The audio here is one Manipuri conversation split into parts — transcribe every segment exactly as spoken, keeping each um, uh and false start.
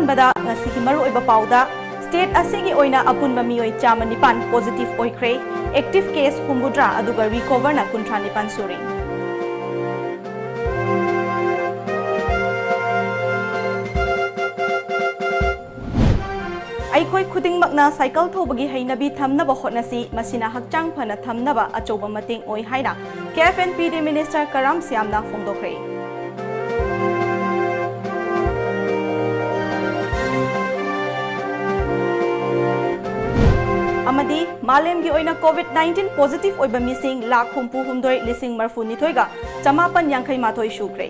ꯄꯗ ꯉꯁꯤꯒꯤ ꯃꯔꯨꯑꯣꯏꯕ ꯄꯥꯎꯗ, state ꯑꯁꯤꯒꯤ ꯑꯣꯏꯅ ꯑꯄꯨꯟꯕ ꯃꯤꯑꯣꯏ ꯆꯥꯝꯃ ꯅꯤꯄꯥꯟ positive ꯑꯣꯏꯈ꯭ꯔꯦ, active case ꯍꯨꯝꯐꯨꯇꯔꯥ, ꯑꯗꯨꯒ recoverꯅ ꯀꯨꯟꯊ꯭ꯔꯥ ꯅꯤꯄꯥꯟ ꯁꯨꯔꯦ꯫ ꯑꯩꯈꯣꯏ ꯈꯨꯗꯤꯡꯃꯛꯅ cycle ꯊꯧꯕꯒꯤ ꯍꯩꯅꯕꯤ ꯊꯝꯅꯕ ꯍꯣꯠꯅꯁꯤ, ꯃꯁꯤꯅ ꯍꯛꯆꯥꯡ ꯐꯅ ꯊꯝꯅꯕ ꯑꯆꯧꯕ ꯃꯇꯦꯡ ꯑꯣꯏ ꯍꯥꯏꯅ K F and P D minister ꯀꯔꯥꯝ ꯁ꯭ꯌꯥꯝꯅ ꯐꯣꯡꯗꯣꯛꯈ꯭ꯔꯦ꯫ ꯑꯃꯗꯤ ꯃꯥꯂꯦꯝꯒꯤ ꯑꯣꯏꯅ COVID nineteen positive ꯑꯣꯏꯕ ꯃꯤꯁꯤꯡ ꯂꯥꯈ ꯍꯨꯝꯐꯨ ꯍꯨꯝꯗꯣꯏ ꯂꯤꯁꯤꯡ ꯃꯔꯤꯐꯨ ꯅꯤꯊꯣꯏꯒ ꯆꯃꯥꯄꯟ ꯌꯥꯡꯈꯩ ꯃꯥꯊꯣꯏ ꯁꯨꯈ꯭ꯔꯦ꯫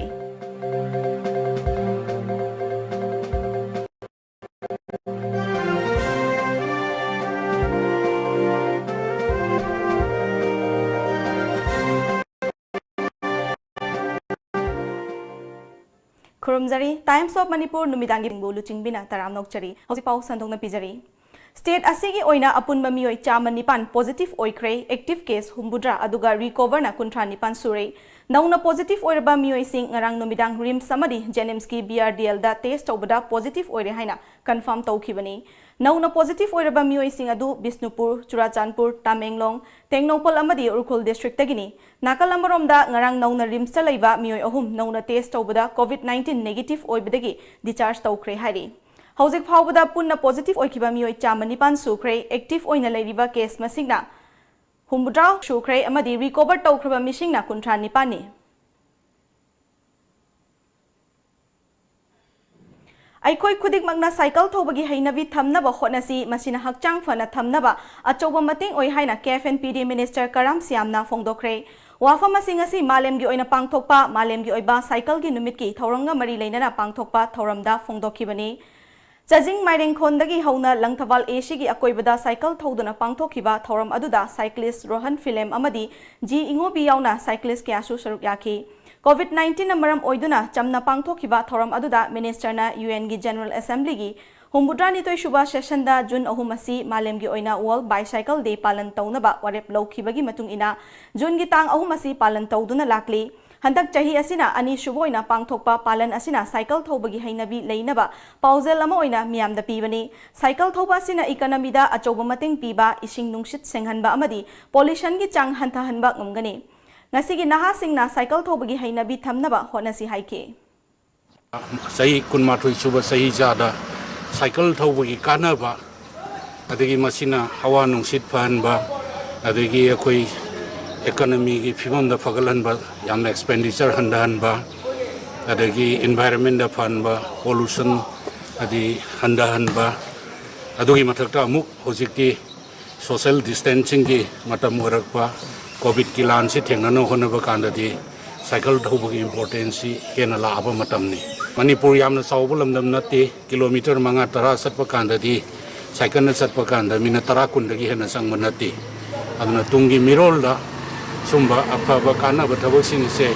ꯈꯨꯔꯨꯝꯖꯔꯤ꯫ Times of Manipur ꯅꯨꯃꯤꯗꯥꯡꯒꯤ ꯄꯨꯡꯕꯨ ꯂꯨꯆꯤꯡꯕꯤꯅ ꯇꯔꯥꯝꯅ ꯑꯣꯛꯆꯔꯤ꯫ ꯍꯧꯖꯤꯛ ꯄꯥꯎ ꯁꯟꯗꯣꯛꯅ ꯄꯤꯖꯔꯤ꯫ State ꯑꯁꯤꯒꯤ ꯑꯣꯏꯅ ꯑꯄꯨꯟꯕ ꯃꯤꯑꯣꯏ ꯆꯥꯝꯃ ꯅꯤꯄꯥꯟ positive ꯑꯣꯏꯈ꯭ꯔꯦ, active case ꯍꯨꯝꯐꯨꯇꯔꯥ, ꯑꯗꯨꯒ recoverꯅ ꯀꯨꯟꯊ꯭ꯔꯥ ꯅꯤꯄꯥꯟ ꯁꯨꯔꯦ꯫ ꯅꯧꯅ positive ꯑꯣꯏꯔꯕ ꯃꯤꯑꯣꯏꯁꯤꯡ ꯉꯔꯥꯡ ꯅꯨꯃꯤꯗꯥꯡ RIMS ꯑꯃꯗꯤ JNIMSꯀꯤ B R D Lꯗ test ꯇꯧꯕꯗ positive ꯑꯣꯏꯔꯦ ꯍꯥꯏꯅ confirm ꯇꯧꯈꯤꯕꯅꯤ꯫ ꯅꯧꯅ positive ꯑꯣꯏꯔꯕ ꯃꯤꯑꯣꯏꯁꯤꯡ ꯑꯗꯨ ꯕꯤꯁꯅꯨꯄꯨꯔ, ꯆꯨꯔꯥꯆꯥꯟꯄꯨꯔ, ꯇꯥꯃꯦꯡꯂꯣꯡ, ꯇꯦꯡꯅꯧꯄꯜ ꯑꯃꯗꯤ ꯎꯈ꯭ꯔꯨꯜ districtꯇꯒꯤꯅꯤ꯫ ꯅꯥꯀꯜ ꯑꯃꯔꯣꯝꯗ, ꯉꯔꯥꯡ ꯅꯧꯅ RIMSꯇ ꯂꯩꯕ ꯃꯤꯑꯣꯏ ꯑꯍꯨꯝ ꯅꯧꯅ test ꯇꯧꯕꯗ COVID nineteen negative ꯑꯣꯏꯕꯗꯒꯤ discharge ꯇꯧꯈ꯭ꯔꯦ ꯍꯥꯏꯔꯤ꯫ ꯍꯧꯖꯤꯛ ꯐꯥꯎꯕꯗ ꯄꯨꯟꯅ positive ꯑꯣꯏꯈꯤꯕ ꯃꯤꯑꯣꯏ ꯆꯥꯝꯃ ꯅꯤꯄꯥꯟ ꯁꯨꯈ꯭ꯔꯦ꯫ Active ꯑꯣꯏꯅ ꯂꯩꯔꯤꯕ case ꯃꯁꯤꯡꯅ ꯍꯨꯝꯐꯨꯇꯔꯥ ꯁꯨꯈ꯭ꯔꯦ ꯑꯃꯗꯤ recover ꯇꯧꯈ꯭ꯔꯕ ꯃꯤꯁꯤꯡꯅ ꯀꯨꯟꯊ꯭ꯔꯥ ꯅꯤꯄꯥꯟꯅꯤ꯫ ꯑꯩꯈꯣꯏ ꯈꯨꯗꯤꯡꯃꯛꯅ cycle ꯊꯧꯕꯒꯤ ꯍꯩꯅꯕꯤ ꯊꯝꯅꯕ ꯍꯣꯠꯅꯁꯤ, ꯃꯁꯤꯅ ꯍꯛꯆꯥꯡ ꯐꯅ ꯊꯝꯅꯕ ꯑꯆꯧꯕ ꯃꯇꯦꯡ ꯑꯣꯏ ꯍꯥꯏꯅ K F and P D minister ꯀꯔꯥꯝ ꯁ꯭ꯌꯥꯝꯅ ꯐꯣꯡꯗꯣꯛꯈ꯭ꯔꯦ꯫ ꯋꯥꯐꯝ ꯑꯁꯤ ꯉꯁꯤ ꯃꯥꯂꯦꯝꯒꯤ ꯑꯣꯏꯅ ꯄꯥꯡꯊꯣꯛꯄ ꯃꯥꯂꯦꯝꯒꯤ ꯑꯣꯏꯕ cycleꯒꯤ ꯅꯨꯃꯤꯠꯀꯤ ꯊꯧꯔꯝꯒ ꯃꯔꯤ ꯂꯩꯅꯅ ꯄꯥꯡꯊꯣꯛꯄ ꯊꯧꯔꯝꯗ ꯐꯣꯡꯗꯣꯛꯈꯤꯕꯅꯤ꯫ ꯆꯥꯖꯤꯡ ꯃꯥꯏꯔꯦꯡꯈꯣꯟꯗꯒꯤ ꯍꯧꯅ ꯂꯪꯊꯕꯥꯜ A Cꯒꯤ ꯑꯀꯣꯏꯕꯗ cycle ꯊꯧꯗꯨꯅ ꯄꯥꯡꯊꯣꯛꯈꯤꯕ ꯊꯧꯔꯝ ꯑꯗꯨꯗ cyclist ꯔꯣꯍꯟ ꯐꯤꯂꯦꯝ ꯑꯃꯗꯤ G ꯏꯉꯣꯕꯤ ꯌꯥꯎꯅ cyclist ꯀꯌꯥꯁꯨ ꯁꯔꯨꯛ ꯌꯥꯈꯤ꯫ COVID nineteenꯅ ꯃꯔꯝ ꯑꯣꯏꯗꯨꯅ ꯆꯝꯅ ꯄꯥꯡꯊꯣꯛꯈꯤꯕ ꯊꯧꯔꯝ ꯑꯗꯨꯗ ministerꯅ UNꯒꯤ General Assemblyꯒꯤ ꯍꯨꯝꯐꯨꯇꯔꯥꯅꯤꯊꯣꯏ ꯁꯨꯕ sessionꯗ June ꯑꯍꯨꯝ ꯑꯁꯤ ꯃꯥꯂꯦꯝꯒꯤ ꯑꯣꯏꯅ World Bicycle Day ꯄꯥꯂꯟ ꯇꯧꯅꯕ ꯋꯥꯔꯦꯞ ꯂꯧꯈꯤꯕꯒꯤ ꯃꯇꯨꯡ ꯏꯟꯅ Juneꯒꯤ ꯇꯥꯡ ꯑꯍꯨꯝ ꯑꯁꯤ ꯄꯥꯂꯟ ꯇꯧꯗꯨꯅ ꯂꯥꯛꯂꯤ꯫ ꯍꯟꯗꯛ ꯆꯍꯤ ꯑꯁꯤꯅ ꯑꯅꯤꯁꯨꯕ ꯑꯣꯏꯅ ꯄꯥꯡꯊꯣꯛꯄ ꯄꯥꯂꯟ ꯑꯁꯤꯅ ꯁꯥꯏꯀꯜ ꯊꯧꯕꯒꯤ ꯍꯩꯅꯕꯤ ꯂꯩꯅꯕ ꯄꯥꯎꯖꯦꯜ ꯑꯃ ꯑꯣꯏꯅ ꯃꯤꯌꯥꯝꯗ ꯄꯤꯕꯅꯤ꯫ ꯁꯥꯏꯀꯜ ꯊꯧꯕ ꯑꯁꯤꯅ ꯏꯀꯅꯃꯤꯗ ꯑꯆꯧꯕ ꯃꯇꯦꯡ ꯄꯤꯕ, ꯏꯁꯤꯡ ꯅꯨꯡꯁꯤꯠ ꯁꯦꯡꯍꯟꯕ ꯑꯃꯗꯤ ꯄꯣꯂꯨꯁꯟꯒꯤ ꯆꯥꯡ ꯍꯟꯊꯍꯟꯕ ꯉꯝꯒꯅꯤ꯫ ꯉꯁꯤꯒꯤ ꯅꯍꯥꯁꯤꯡꯅ ꯁꯥꯏꯀꯜ ꯊꯧꯕꯒꯤ ꯍꯩꯅꯕꯤ ꯊꯝꯅꯕ ꯍꯣꯠꯅꯁꯤ ꯍꯥꯏꯈꯤ꯫ ꯆꯍꯤ ꯀꯨꯟꯃꯥꯊꯣꯏ ꯁꯨꯕ ꯆꯍꯤ ꯆꯥꯗ ꯁꯥꯏꯀꯜ ꯊꯧꯕꯒꯤ ꯀꯥꯟꯅꯕ, ꯑꯗꯒꯤ ꯃꯁꯤꯅ ꯍꯋꯥ ꯅꯨꯡꯁꯤꯠ ꯐꯍꯟꯕ, ꯑꯗꯒꯤ ꯑꯩꯈꯣꯏ ꯏꯀꯅꯃꯤꯒꯤ ꯐꯤꯕꯝꯗ ꯐꯒꯠꯍꯟꯕ, ꯌꯥꯝꯅ ꯑꯦꯛꯁꯄꯦꯟꯗꯤꯆꯔ ꯍꯟꯊꯍꯟꯕ, ꯑꯗꯒꯤ ꯏꯟꯚꯥꯏꯔꯟꯃꯦꯟꯗ ꯐꯍꯟꯕ, ꯄꯣꯂꯨꯁꯟ ꯑꯗꯤ ꯍꯟꯊꯍꯟꯕ, ꯑꯗꯨꯒꯤ ꯃꯊꯛꯇ ꯑꯃꯨꯛ ꯍꯧꯖꯤꯛꯇꯤ ꯁꯣꯁꯦꯜ ꯗꯤꯁꯇꯦꯟꯁꯤꯡꯒꯤ ꯃꯇꯝ ꯑꯣꯏꯔꯛꯄ, ꯀꯣꯚꯤꯗꯀꯤ ꯂꯥꯟꯁꯤ ꯊꯦꯡꯅꯅꯕ ꯍꯣꯠꯅꯕ ꯀꯥꯟꯗꯗꯤ ꯁꯥꯏꯀꯜ ꯊꯧꯕꯒꯤ ꯏꯝꯄꯣꯔꯇꯦꯟꯁꯁꯤ ꯍꯦꯟꯅ ꯂꯥꯛꯑꯕ ꯃꯇꯝꯅꯤ꯫ ꯃꯅꯤꯄꯨꯔ ꯌꯥꯝꯅ ꯆꯥꯎꯕ ꯂꯝꯗꯝ ꯅꯠꯇꯦ꯫ ꯀꯤꯂꯣꯃꯤꯇꯔ ꯃꯉꯥ ꯇꯔꯥ ꯆꯠꯄ ꯀꯥꯟꯗꯗꯤ ꯁꯥꯏꯀꯜꯅ ꯆꯠꯄ ꯀꯥꯟꯗ ꯃꯤꯅꯠ ꯇꯔꯥ ꯀꯨꯟꯗꯒꯤ ꯍꯦꯟꯅ ꯆꯪꯕ ꯅꯠꯇꯦ꯫ ꯑꯗꯨꯅ ꯇꯨꯡꯒꯤ ꯃꯤꯔꯣꯜꯗ ꯁꯨꯝꯕ ꯑꯐꯕ ꯀꯥꯟꯅꯕ ꯊꯕꯛꯁꯤꯡꯁꯦ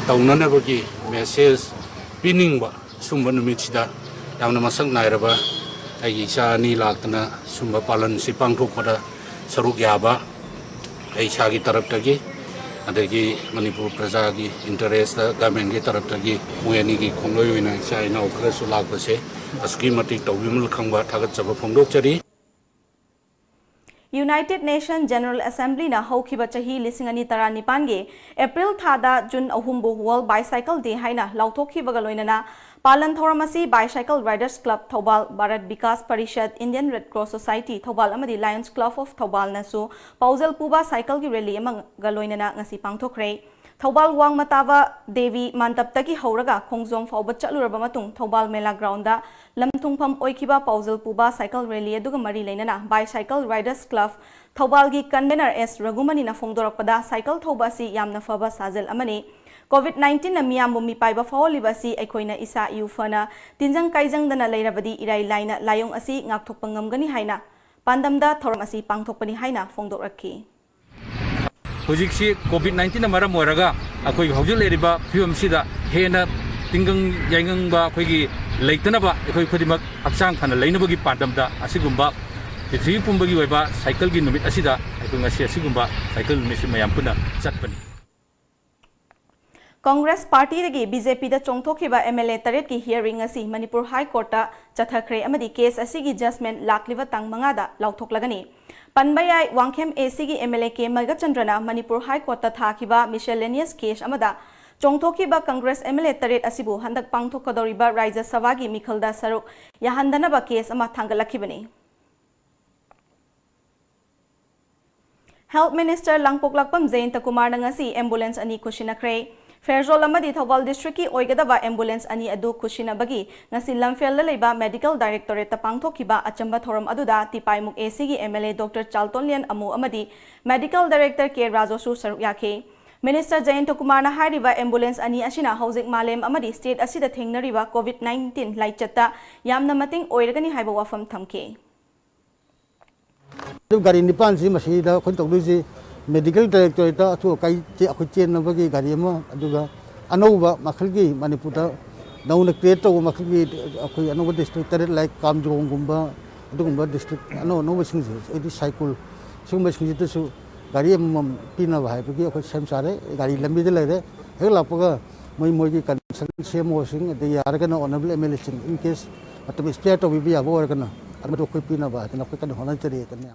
ꯇꯧꯅꯅꯕꯒꯤ ꯃꯦꯁꯦꯖ ꯄꯤꯅꯤꯡꯕ ꯁꯨꯝꯕ ꯅꯨꯃꯤꯠꯁꯤꯗ ꯌꯥꯝꯅ ꯃꯁꯛ ꯅꯥꯏꯔꯕ ꯑꯩꯒꯤ ꯏꯆꯥ ꯑꯅꯤ ꯂꯥꯛꯇꯅ ꯁꯨꯝꯕ ꯄꯥꯂꯟꯁꯤ ꯄꯥꯡꯊꯣꯛꯄꯗ ꯁꯔꯨꯛ ꯌꯥꯕ ꯑꯩ ꯏꯁꯥꯒꯤ ꯇꯔꯞꯇꯒꯤ, ꯑꯗꯒꯤ ꯃꯅꯤꯄꯨꯔ ꯄ꯭ꯔꯖꯥꯒꯤ ꯏꯟꯇꯔꯦꯁꯇ ꯒꯃꯦꯟꯒꯤ ꯇꯔꯞꯇꯒꯤ ꯃꯣꯏ ꯑꯅꯤꯒꯤ ꯈꯣꯡꯂꯣꯏ ꯑꯣꯏꯅ ꯏꯆꯥ ꯏꯅꯥꯎ ꯈꯔꯁꯨ ꯂꯥꯛꯄꯁꯦ ꯑꯁꯨꯛꯀꯤ ꯃꯇꯤꯛ ꯇꯧꯕꯤꯃꯜ ꯈꯪꯕ ꯊꯥꯒꯠꯆꯕ ꯐꯣꯡꯗꯣꯛꯆꯔꯤ꯫ United Nation General Assemblyꯅ ꯍꯧꯈꯤꯕ ꯆꯍꯤ ꯂꯤꯁꯤꯡ ꯑꯅꯤ ꯇꯔꯥꯅꯤꯄꯥꯟꯒꯤ ꯑꯦꯄ꯭ꯔꯤꯜ ꯊꯥꯗ ꯖꯨꯟ ꯑꯍꯨꯝꯕꯨ World Bicycle Day ꯍꯥꯏꯅ ꯂꯥꯎꯊꯣꯛꯈꯤꯕꯒ ꯂꯣꯏꯅꯅ ꯄꯥꯂꯟ ꯊꯧꯔꯝ ꯑꯁꯤ Bicycle Riders Club Thoubal, Bharat Vikas Parishad, Indian Red Cross Society Thoubal ꯑꯃꯗꯤ Lions Club of ꯊꯧꯕꯥꯜꯅꯁꯨ ꯄꯥꯎꯖꯦꯜ ꯄꯨꯕ ꯁꯥꯏꯀꯜꯒꯤ ꯔꯦꯂꯤ ꯑꯃꯒ ꯂꯣꯏꯅꯅ ꯉꯁꯤ ꯄꯥꯡꯊꯣꯛꯈ꯭ꯔꯦ꯫ ꯊꯧꯕꯥꯜ ꯋꯥꯡꯃ ꯇꯥꯕ ꯗꯦꯕꯤ ꯃꯟꯗꯞꯇꯒꯤ ꯍꯧꯔꯒ ꯈꯣꯡꯖꯣꯝ ꯐꯥꯎꯕ ꯆꯠꯂꯨꯔꯕ ꯃꯇꯨꯡ ꯊꯧꯕꯥꯜ ꯃꯦꯂꯥ ꯒ꯭ꯔꯥꯎꯟꯗ ꯂꯝ ꯊꯨꯡꯐꯝ ꯑꯣꯏꯈꯤꯕ ꯄꯥꯎꯖꯦꯜ ꯄꯨꯕ ꯁꯥꯏꯀꯜ ꯔꯦꯂꯤ ꯑꯗꯨꯒ ꯃꯔꯤ ꯂꯩꯅꯅ Bicycle Riders Club ꯊꯧꯕꯥꯜꯒꯤ ꯀꯟꯚꯦꯅꯔ ꯑꯦꯁ ꯔꯘꯨꯃꯅꯤꯅ ꯐꯣꯡꯗꯣꯔꯛꯄꯗ ꯁꯥꯏꯀꯜ ꯊꯧꯕ ꯑꯁꯤ ꯌꯥꯝꯅ ꯐꯕ ꯁꯥꯖꯦꯜ ꯑꯃꯅꯤ꯫ ꯀꯣꯚꯤꯗ ꯅꯥꯏꯟꯇꯤꯟꯅ ꯃꯤꯌꯥꯝꯕꯨ ꯃꯤꯄꯥꯏꯕ ꯐꯥꯎꯍꯜꯂꯤꯕ ꯑꯁꯤ ꯑꯩꯈꯣꯏꯅ ꯏꯁꯥ ꯏꯎ ꯐꯅ ꯇꯤꯟꯖꯪ ꯀꯥꯏꯖꯪꯗꯅ ꯂꯩꯔꯕꯗꯤ ꯏꯔꯥꯏ ꯂꯥꯏꯅ ꯂꯥꯏꯑꯣꯡ ꯑꯁꯤ ꯉꯥꯛꯊꯣꯛꯄ ꯉꯝꯒꯅꯤ ꯍꯥꯏꯅ ꯄꯥꯟꯗꯝꯗ ꯊꯧꯔꯝ ꯑꯁꯤ ꯄꯥꯡꯊꯣꯛꯄꯅꯤ ꯍꯥꯏꯅ ꯐꯣꯡꯗꯣꯛꯂꯛꯈꯤ꯫ ꯍꯧꯖꯤꯛꯁꯤ ꯀꯣꯚꯤꯗ ꯅꯥꯏꯟꯇꯤꯟꯅ ꯃꯔꯝ ꯑꯣꯏꯔꯒ ꯑꯩꯈꯣꯏꯒꯤ ꯍꯧꯖꯤꯛ ꯂꯩꯔꯤꯕ ꯐꯤꯕꯝꯁꯤꯗ ꯍꯦꯟꯅ ꯇꯤꯡꯒꯪ ꯌꯥꯏꯉꯪꯕ ꯑꯩꯈꯣꯏꯒꯤ ꯂꯩꯇꯅꯕ ꯑꯩꯈꯣꯏ ꯈꯨꯗꯤꯡꯃꯛ ꯍꯛꯆꯥꯡ ꯐꯅ ꯂꯩꯅꯕꯒꯤ ꯄꯥꯟꯗꯝꯗ ꯑꯁꯤꯒꯨꯝꯕ ꯄ꯭ꯔꯤꯊꯤꯕꯤ ꯄꯨꯝꯕꯒꯤ ꯑꯣꯏꯕ ꯁꯥꯏꯀꯜꯒꯤ ꯅꯨꯃꯤꯠ ꯑꯁꯤꯗ ꯑꯩꯈꯣꯏ ꯉꯁꯤ ꯑꯁꯤꯒꯨꯝꯕ ꯁꯥꯏꯀꯜ ꯅꯨꯃꯤꯠꯁꯤ ꯃꯌꯥꯝ ꯄꯨꯟꯅ ꯆꯠꯄꯅꯤ꯫ ꯀꯣꯡꯒ꯭ꯔꯦꯁ ꯄꯥꯔꯇꯤꯗꯒꯤ ꯕꯤ ꯖꯦ ꯄꯤꯗ ꯆꯣꯡꯊꯣꯛꯈꯤꯕ ꯑꯦꯝ ꯑꯦꯜ ꯑꯦ ꯇꯔꯦꯠꯀꯤ ꯍꯤꯌꯔꯤꯡ ꯑꯁꯤ ꯃꯅꯤꯄꯨꯔ ꯍꯥꯏ ꯀꯣꯔꯠꯇ ꯆꯠꯊꯈ꯭ꯔꯦ ꯑꯃꯗꯤ ꯀꯦꯁ ꯑꯁꯤꯒꯤ ꯖꯖꯃꯦꯟ ꯂꯥꯛꯂꯤꯕ ꯇꯥꯡ ꯃꯉꯥꯗ ꯂꯥꯎꯊꯣꯛꯂꯒꯅꯤ꯫ ꯄꯟꯕ ꯌꯥꯏ, ꯋꯥꯡꯈꯦꯝ ꯑꯦ ꯁꯤꯒꯤ ꯑꯦꯝ ꯑꯦꯜ ꯑꯦ ꯀꯦ ꯃꯜꯒꯆꯟꯗ꯭ꯔꯅ ꯃꯅꯤꯄꯨꯔ ꯍꯥꯏ ꯀꯣꯔꯠꯇ ꯊꯥꯈꯤꯕ ꯃꯤꯁꯦꯂꯦꯅꯤꯌꯁ ꯀꯦꯁ ꯑꯃꯗ ꯆꯣꯡꯊꯣꯛꯈꯤꯕ ꯀꯣꯡꯒ꯭ꯔꯦꯁ ꯑꯦꯝ ꯑꯦꯜ ꯑꯦ ꯇꯔꯦꯠ ꯑꯁꯤꯕꯨ ꯍꯟꯗꯛ ꯄꯥꯡꯊꯣꯛꯀꯗꯧꯔꯤꯕ ꯔꯥꯖ꯭ꯌ ꯁꯚꯥꯒꯤ ꯃꯤꯈꯜꯗ ꯁꯔꯨꯛ ꯌꯥꯍꯟꯗꯅꯕ ꯀꯦꯁ ꯑꯃ ꯊꯥꯡꯒꯠꯂꯛꯈꯤꯕꯅꯤ꯫ ꯍꯦꯜꯊ ꯃꯤꯅꯤꯁꯇꯔ ꯂꯥꯡꯄꯣꯛꯂꯥꯛꯄꯝ ꯖꯌꯟꯇ ꯀꯨꯃꯥꯔꯅ ꯉꯁꯤ ꯑꯦꯝꯕꯨꯂꯦꯟꯁ ꯑꯅꯤ ꯈꯨꯠꯁꯤꯟꯅꯈ꯭ꯔꯦ꯫ ꯐꯦꯔꯖꯣꯜ ꯑꯃꯗꯤ ꯊꯧꯕꯥꯜ ꯗꯤꯁꯇ꯭ꯔꯤꯛꯀꯤ ꯑꯣꯏꯒꯗꯕ ꯑꯦꯝꯕꯨꯂꯦꯟꯁ ꯑꯅꯤ ꯑꯗꯨ ꯈꯨꯠꯁꯤꯟꯅꯕꯒꯤ ꯉꯁꯤ ꯂꯝꯐꯦꯜꯗ ꯂꯩꯕ ꯃꯦꯗꯤꯀꯦꯜ ꯗꯥꯏꯔꯦꯛꯇꯣꯔꯦꯠꯇ ꯄꯥꯡꯊꯣꯛꯈꯤꯕ ꯑꯆꯝꯕ ꯊꯧꯔꯝ ꯑꯗꯨꯗ ꯇꯤꯄꯥꯏꯃꯨꯛ ꯑꯦ ꯁꯤꯒꯤ ꯑꯦꯝ ꯑꯦꯜ ꯑꯦ ꯗꯣꯛꯇꯔ ꯆꯥꯜꯇꯣꯟꯂꯦꯟ ꯑꯃꯨ ꯑꯃꯗꯤ ꯃꯦꯗꯤꯀꯦꯜ ꯗꯥꯏꯔꯦꯛꯇꯔ ꯀꯦ ꯔꯥꯖꯣꯁꯨ ꯁꯔꯨꯛ ꯌꯥꯈꯤ꯫ ꯃꯤꯅꯤꯁꯇꯔ ꯖꯌꯟꯇ ꯀꯨꯃꯥꯔꯅ ꯍꯥꯏꯔꯤꯕ ꯑꯦꯝꯕꯨꯂꯦꯟꯁ ꯑꯅꯤ ꯑꯁꯤꯅ ꯍꯧꯖꯤꯛ ꯃꯥꯂꯦꯝ ꯑꯃꯗꯤ ꯁ꯭ꯇꯦꯠ ꯑꯁꯤꯗ ꯊꯦꯡꯅꯔꯤꯕ ꯀꯣꯚꯤꯗ ꯅꯥꯏꯟꯇꯤꯟ ꯂꯥꯏꯆꯠꯇ ꯌꯥꯝꯅ ꯃꯇꯦꯡ ꯑꯣꯏꯔꯒꯅꯤ ꯍꯥꯏꯕ ꯋꯥꯐꯝ ꯊꯝꯈꯤ꯫ ꯑꯗꯨ ꯒꯥꯔꯤ ꯅꯤꯄꯥꯟꯁꯤ ꯃꯁꯤꯗ ꯑꯩꯈꯣꯏꯅ ꯇꯧꯗꯣꯏꯁꯤ ꯃꯦꯗꯤꯀꯦꯜ ꯗꯥꯏꯔꯦꯛꯇꯣꯔꯦꯠꯇ ꯑꯊꯨ ꯑꯀꯥꯏ ꯆꯦ-, ꯑꯩꯈꯣꯏ ꯆꯦꯟꯅꯕꯒꯤ ꯒꯥꯔꯤ ꯑꯃ, ꯑꯗꯨꯒ ꯑꯅꯧꯕ ꯃꯈꯜꯒꯤ ꯃꯅꯤꯄꯨꯔꯗ ꯅꯧꯅ ꯀ꯭ꯔꯤꯌꯦꯠ ꯇꯧꯕ ꯃꯈꯜꯒꯤ ꯑꯩꯈꯣꯏ ꯑꯅꯧꯕ ꯗꯤꯁꯇ꯭ꯔꯤꯛ ꯇꯔꯦꯠ, ꯂꯥꯏꯛ ꯀꯥꯝꯖꯣꯡꯒꯨꯝꯕ, ꯑꯗꯨꯒꯨꯝꯕ ꯗꯤꯁꯇ꯭ꯔꯤꯛ ꯑꯅꯧ ꯑꯅꯧꯕꯁꯤꯡꯁꯦ, ꯍꯥꯏꯗꯤ ꯁꯥꯏꯀꯨꯜ, ꯁꯤꯒꯨꯝꯕꯁꯤꯡꯁꯤꯗꯁꯨ ꯒꯥꯔꯤ ꯑꯃꯃꯝ ꯄꯤꯅꯕ ꯍꯥꯏꯕꯒꯤ ꯑꯩꯈꯣꯏ ꯁꯦꯝ ꯁꯥꯔꯦ꯫ ꯒꯥꯔꯤ ꯂꯝꯕꯤꯗ ꯂꯩꯔꯦ, ꯍꯦꯛ ꯂꯥꯛꯄꯒ ꯃꯣꯏ ꯃꯣꯏꯒꯤ ꯀꯟꯁꯔꯟ ꯁꯤ ꯑꯦꯝ ꯑꯣꯁꯤꯡ, ꯑꯗꯩ ꯌꯥꯔꯒꯅ ꯑꯣꯅꯔꯦꯕꯜ ꯑꯦꯝ ꯑꯦꯜ ꯑꯦꯁꯤꯡ, ꯏꯟ ꯀꯦꯁ ꯃꯇꯝ ꯏꯁꯄꯤꯌꯥꯔ ꯇꯧꯕꯤꯕ ꯌꯥꯕ ꯑꯣꯏꯔꯒꯅ ꯑꯗꯨ ꯑꯩꯈꯣꯏ ꯄꯤꯅꯕ ꯍꯥꯏꯗꯅ ꯑꯩꯈꯣꯏ ꯀꯟꯅ ꯍꯣꯠꯅꯖꯔꯤ ꯍꯥꯏꯗꯅ꯫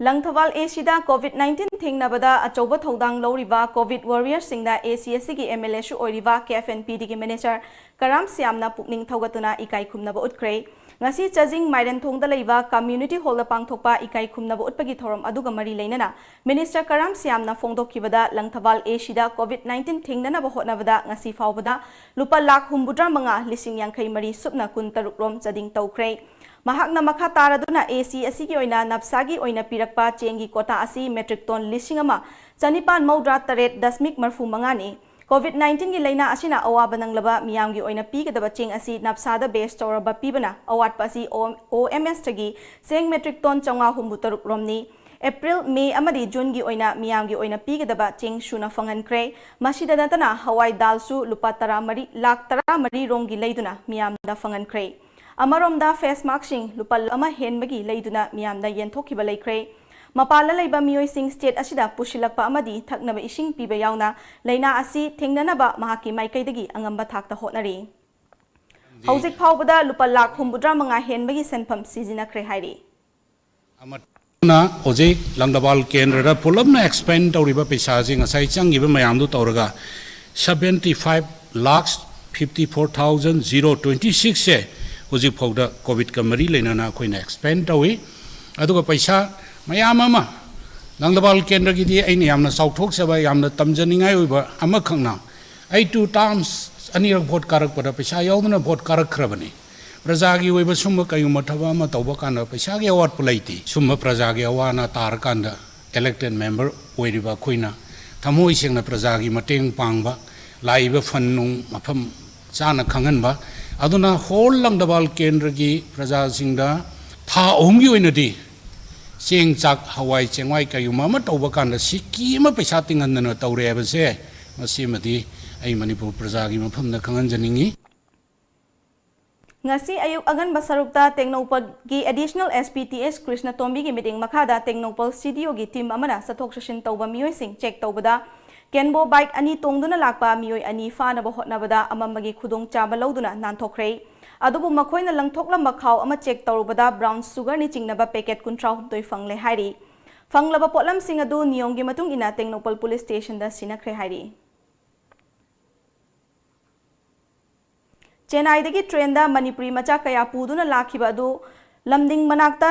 ꯂꯪꯊꯕꯥꯜ ꯑꯦ ꯁꯤꯗ ꯀꯣꯚꯤꯗ ꯅꯥꯏꯟꯇꯤꯟ ꯊꯦꯡꯅꯕꯗ ꯑꯆꯧꯕ ꯊꯧꯗꯥꯡ ꯂꯧꯔꯤꯕ ꯀꯣꯚꯤꯗ ꯋꯥꯔꯤꯌꯔꯁꯤꯡꯗ ꯑꯦ ꯁꯤ ꯑꯁꯤꯒꯤ ꯑꯦꯝ ꯑꯦꯜ ꯑꯦꯁꯨ ꯑꯣꯏꯔꯤꯕ ꯀꯦ ꯑꯦꯐ ꯑꯦꯟ ꯄꯤꯗꯒꯤ ꯃꯤꯅꯤꯁꯇꯔ ꯀꯔꯥꯝ ꯁ꯭ꯌꯥꯝꯅ ꯄꯨꯛꯅꯤꯡ ꯊꯧꯒꯠꯇꯨꯅ ꯏꯀꯥꯏ ꯈꯨꯝꯅꯕ ꯎꯠꯈ꯭ꯔꯦ꯫ ꯉꯁꯤ ꯆꯥꯖꯤꯡ ꯃꯥꯏꯔꯦꯟꯊꯣꯡꯗ ꯂꯩꯕ ꯀꯝꯃ꯭ꯌꯨꯅꯤꯇꯤ ꯍꯣꯜꯗ ꯄꯥꯡꯊꯣꯛꯄ ꯏꯀꯥꯏ ꯈꯨꯝꯅꯕ ꯎꯠꯄꯒꯤ ꯊꯧꯔꯝ ꯑꯗꯨꯒ ꯃꯔꯤ ꯂꯩꯅꯅ ꯃꯤꯅꯤꯁꯇꯔ ꯀꯔꯥꯝ ꯁ꯭ꯌꯥꯝꯅ ꯐꯣꯡꯗꯣꯛꯈꯤꯕꯗ ꯂꯪꯊꯕꯥꯜ ꯑꯦ ꯁꯤꯗ ꯀꯣꯚꯤꯗ ꯅꯥꯏꯟꯇꯤꯟ ꯊꯦꯡꯅꯅꯕ ꯍꯣꯠꯅꯕꯗ ꯉꯁꯤ ꯐꯥꯎꯕꯗ ꯂꯨꯄꯥ ꯂꯥꯈ ꯍꯨꯝꯐꯨꯇꯔꯥ ꯃꯉꯥ ꯂꯤꯁꯤꯡ ꯌꯥꯡꯈꯩ ꯃꯔꯤ ꯁꯨꯞꯅ ꯀꯨꯟꯇꯔꯨꯛ ꯔꯣꯝ ꯆꯥꯗꯤꯡ ꯇꯧꯈ꯭ꯔꯦ꯫ ꯃꯍꯥꯛꯅ ꯃꯈꯥ ꯇꯥꯔꯗꯨꯅ ꯑꯦ ꯁꯤ ꯑꯁꯤꯒꯤ ꯑꯣꯏꯅ ꯅꯞꯁꯥꯒꯤ ꯑꯣꯏꯅ ꯄꯤꯔꯛꯄ ꯆꯦꯡꯒꯤ ꯀꯣꯇꯥ ꯑꯁꯤ ꯃꯦꯇ꯭ꯔꯤꯛ ꯇꯣꯟ ꯂꯤꯁꯤꯡ ꯑꯃ ꯆꯅꯤꯄꯥꯟ ꯃꯧꯗ꯭ꯔꯥ ꯇꯔꯦꯠ ꯗꯁꯃꯤꯛ ꯃꯔꯐꯨ ꯃꯉꯥꯅꯤ꯫ ꯀꯣꯚꯤꯗ ꯅꯥꯏꯟꯇꯤꯟꯒꯤ ꯂꯥꯏꯅꯥ ꯑꯁꯤꯅ ꯑꯋꯥꯕ ꯅꯪꯂꯕ ꯃꯤꯌꯥꯝꯒꯤ ꯑꯣꯏꯅ ꯄꯤꯒꯗꯕ ꯆꯦꯡ ꯑꯁꯤ ꯅꯞꯁꯥꯗ ꯕꯦꯁ ꯇꯧꯔꯕ ꯄꯤꯕꯅ ꯑꯋꯥꯠꯄ ꯑꯁꯤ ꯑꯣ ꯑꯦꯝ ꯑꯦꯁꯇꯒꯤ ꯆꯦꯡ ꯃꯦꯇ꯭ꯔꯤꯛ ꯇꯣꯟ ꯆꯥꯝꯃꯉꯥ ꯍꯨꯝꯐꯨ ꯇꯔꯨꯛ ꯔꯣꯝꯅꯤ꯫ ꯑꯦꯄ꯭ꯔꯤꯜ, ꯃꯦ ꯑꯃꯗꯤ ꯖꯨꯟꯒꯤ ꯑꯣꯏꯅ ꯃꯤꯌꯥꯝꯒꯤ ꯑꯣꯏꯅ ꯄꯤꯒꯗꯕ ꯆꯦꯡ ꯁꯨꯅ ꯐꯪꯍꯟꯈ꯭ꯔꯦ꯫ ꯃꯁꯤꯗ ꯅꯠꯇꯅ ꯍꯋꯥꯏ ꯗꯥꯜꯁꯨ ꯂꯨꯄꯥ ꯇꯔꯥꯃꯔꯤ, ꯂꯥꯈ ꯇꯔꯥꯃꯔꯤ ꯔꯣꯝꯒꯤ ꯂꯩꯗꯨꯅ ꯃꯤꯌꯥꯝꯗ ꯐꯪꯍꯟꯈ꯭ꯔꯦ꯫ ꯑꯃꯔꯣꯝꯗ ꯐꯦꯁ ꯃꯥꯛꯁꯤꯡ ꯂꯨꯄꯥ ꯑꯃ ꯍꯦꯟꯕꯒꯤ ꯂꯩꯗꯨꯅ ꯃꯤꯌꯥꯝꯗ ꯌꯦꯟꯊꯣꯛꯈꯤꯕ ꯂꯩꯈ꯭ꯔꯦ꯫ ꯃꯄꯥꯟꯗ ꯂꯩꯕ ꯃꯤꯑꯣꯏꯁꯤꯡ state ꯑꯁꯤꯗ ꯄꯨꯁꯤꯜꯂꯛꯄ ꯑꯃꯗꯤ ꯊꯛꯅꯕ ꯏꯁꯤꯡ ꯄꯤꯕ ꯌꯥꯎꯅ ꯂꯥꯏꯅꯥ ꯑꯁꯤ ꯊꯦꯡꯅꯅꯕ ꯃꯍꯥꯛꯀꯤ ꯃꯥꯏꯀꯩꯗꯒꯤ ꯑꯉꯝꯕ ꯊꯥꯛꯇ ꯍꯣꯠꯅꯔꯤ꯫ ꯍꯧꯖꯤꯛ ꯐꯥꯎꯕꯗ ꯂꯨꯄꯥ ꯂꯥꯈ ꯍꯨꯝꯐꯨꯇꯔꯥ ꯃꯉꯥ ꯍꯦꯟꯕꯒꯤ ꯁꯦꯟꯐꯝ ꯁꯤꯖꯤꯟꯅꯈ꯭ꯔꯦ ꯍꯥꯏꯔꯤ꯫ ꯑꯃꯅ ꯍꯧꯖꯤꯛ ꯂꯪꯗꯕꯥꯜ ꯀꯦꯟꯗ꯭ꯔꯗ ꯄꯨꯂꯞꯅ expend ꯇꯧꯔꯤꯕ ꯄꯩꯁꯥꯁꯤ, ꯉꯁꯥꯏ ꯆꯪꯈꯤꯕ ꯃꯌꯥꯝꯗꯨ ꯇꯧꯔꯒ, seventy five lakhs fifty four thousand zero twenty six ꯁꯦ ꯍꯧꯖꯤꯛ ꯐꯥꯎꯗ COVID-ꯀ ꯃꯔꯤ ꯂꯩꯅꯅ ꯑꯩꯈꯣꯏꯅ expend ꯇꯧꯏ꯫ ꯑꯗꯨꯒ ꯄꯩꯁꯥ ꯃꯌꯥꯝ ꯑꯃ, ꯂꯪꯗꯕꯥꯜ ꯀꯦꯟꯗ꯭ꯔꯒꯤꯗꯤ ꯑꯩꯅ ꯌꯥꯝꯅ ꯆꯥꯎꯊꯣꯛꯆꯕ, ꯌꯥꯝꯅ ꯇꯝꯖꯅꯤꯡꯉꯥꯏ ꯑꯣꯏꯕ ꯑꯃꯈꯛꯅ, ꯑꯩ two terms, ꯑꯅꯤꯔꯛ vote ꯀꯥꯔꯛꯄꯗ ꯄꯩꯁꯥ ꯌꯥꯎꯗꯅ vote ꯀꯥꯔꯛꯈ꯭ꯔꯕꯅꯤ꯫ ꯄ꯭ꯔꯖꯥꯒꯤ ꯑꯣꯏꯕ ꯁꯨꯝꯕ ꯀꯩꯒꯨꯝꯕ ꯊꯕꯛ ꯑꯃ ꯇꯧꯕ ꯀꯥꯟꯗ ꯄꯩꯁꯥꯒꯤ ꯑꯋꯥꯠꯄ ꯂꯩꯇꯦ꯫ ꯁꯨꯝꯕ ꯄ꯭ꯔꯖꯥꯒꯤ ꯑꯋꯥ ꯑꯅꯥ ꯇꯥꯔꯀꯥꯟꯗ elected member ꯑꯣꯏꯔꯤꯕ ꯑꯩꯈꯣꯏꯅ ꯊꯃꯣꯏ ꯁꯦꯡꯅ ꯄ꯭ꯔꯖꯥꯒꯤ ꯃꯇꯦꯡ ꯄꯥꯡꯕ, ꯂꯥꯛꯏꯕ fund ꯅꯨꯡ ꯃꯐꯝ ꯆꯥꯅ ꯈꯪꯍꯟꯕ꯫ ꯑꯗꯨꯅ whole ꯂꯪꯗꯕꯥꯜ ꯀꯦꯟꯗ꯭ꯔꯒꯤ ꯄ꯭ꯔꯖꯥꯁꯤꯡꯗ ꯊꯥ ꯑꯍꯨꯝꯒꯤ ꯑꯣꯏꯅꯗꯤ ꯆꯦꯡ, ꯆꯥꯛ, ꯍꯋꯥꯏ ꯆꯦꯡꯋꯥꯏ ꯀꯩꯒꯨꯝꯕ ꯑꯃ ꯇꯧꯕ ꯀꯥꯟꯗ ꯁꯤꯀꯤ ꯑꯃ ꯄꯩꯁꯥ ꯇꯤꯡꯍꯟꯗꯅ ꯇꯧꯔꯦ ꯍꯥꯏꯕꯁꯦ, ꯃꯁꯤꯃꯗꯤ ꯑꯩ ꯃꯅꯤꯄꯨꯔ ꯄ꯭ꯔꯖꯥꯒꯤ ꯃꯐꯝꯗ ꯈꯪꯍꯟꯖꯅꯤꯡꯉꯤ꯫ ꯉꯁꯤ ꯑꯌꯨꯛ ꯑꯉꯟꯕ ꯁꯔꯨꯛꯇ ꯇꯦꯡꯅꯧꯄꯜꯒꯤ Additional SP ꯇꯤ ꯑꯦꯁ ꯀ꯭ꯔꯤꯁꯅꯇꯣꯝꯕꯤꯒꯤ ꯃꯤꯠꯌꯦꯡ ꯃꯈꯥꯗ ꯇꯦꯡꯅꯧꯄꯜ CDO ꯒꯤ team ꯑꯃꯅ ꯆꯠꯊꯣꯛ ꯆꯠꯁꯤꯟ ꯇꯧꯕ ꯃꯤꯑꯣꯏꯁꯤꯡ check ꯇꯧꯕꯗ Kenbo bike ꯑꯅꯤ ꯇꯣꯡꯗꯨꯅ ꯂꯥꯛꯄ ꯃꯤꯑꯣꯏ ꯑꯅꯤ ꯐꯥꯅꯕ ꯍꯣꯠꯅꯕꯗ ꯑꯃꯝꯕꯒꯤ ꯈꯨꯗꯣꯡꯆꯥꯕ ꯂꯧꯗꯨꯅ ꯅꯥꯟꯊꯣꯛꯈ꯭ꯔꯦ꯫ ꯑꯗꯨꯕꯨ ꯃꯈꯣꯏꯅ ꯂꯪꯊꯣꯛꯂꯝꯕ ꯈꯥꯎ ꯑꯃ check ꯇꯧꯔꯨꯕꯗ brown sugar ꯅ ꯆꯤꯡꯅꯕ packet ꯀꯨꯟꯊ꯭ꯔꯥ ꯍꯨꯝꯗꯣꯏ ꯐꯪꯂꯦ ꯍꯥꯏꯔꯤ꯫ ꯐꯪꯂꯕ ꯄꯣꯠꯂꯝꯁꯤꯡ ꯑꯗꯨ ꯅꯤꯌꯣꯝꯒꯤ ꯃꯇꯨꯡ ꯏꯟꯅ ꯇꯦꯡꯅꯧꯄꯜ police station ꯗ ꯁꯤꯟꯅꯈ꯭ꯔꯦ ꯍꯥꯏꯔꯤ꯫ ꯆꯦꯟꯅꯥꯏꯗꯒꯤ train ꯗ ꯃꯅꯤꯄꯨꯔꯤ ꯃꯆꯥ ꯀꯌꯥ ꯄꯨꯗꯨꯅ ꯂꯥꯛꯈꯤꯕ ꯑꯗꯨ ꯂꯝꯗꯤꯡ ꯃꯅꯥꯛꯇ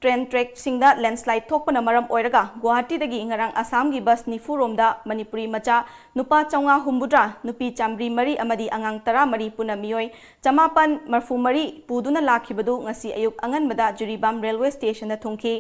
train track ꯁꯤꯡꯗ landslide ꯊꯣꯛꯄꯅ ꯃꯔꯝ ꯑꯣꯏꯔꯒ ꯒꯨꯋꯥꯍꯥꯇꯤꯗꯒꯤ ꯉꯔꯥꯡ ꯑꯁꯥꯝꯒꯤ bus ꯅꯤꯐꯨ ꯔꯣꯝꯗ ꯃꯅꯤꯄꯨꯔꯤ ꯃꯆꯥ ꯅꯨꯄꯥ ꯆꯥꯝꯃꯉꯥ ꯍꯨꯝꯐꯨꯇꯔꯥ, ꯅꯨꯄꯤ ꯆꯥꯃꯔꯤ ꯃꯔꯤ ꯑꯃꯗꯤ ꯑꯉꯥꯡ ꯇꯔꯥꯃꯔꯤ ꯄꯨꯟꯅ ꯃꯤꯑꯣꯏ ꯆꯃꯥꯄꯟ ꯃꯔꯤꯐꯨ ꯃꯔꯤ ꯄꯨꯗꯨꯅ ꯂꯥꯛꯈꯤꯕꯗꯨ ꯉꯁꯤ ꯑꯌꯨꯛ ꯑꯉꯟꯕꯗ ꯖꯤꯔꯤꯕꯥꯝ railway station ꯗ ꯊꯨꯡꯈꯤ꯫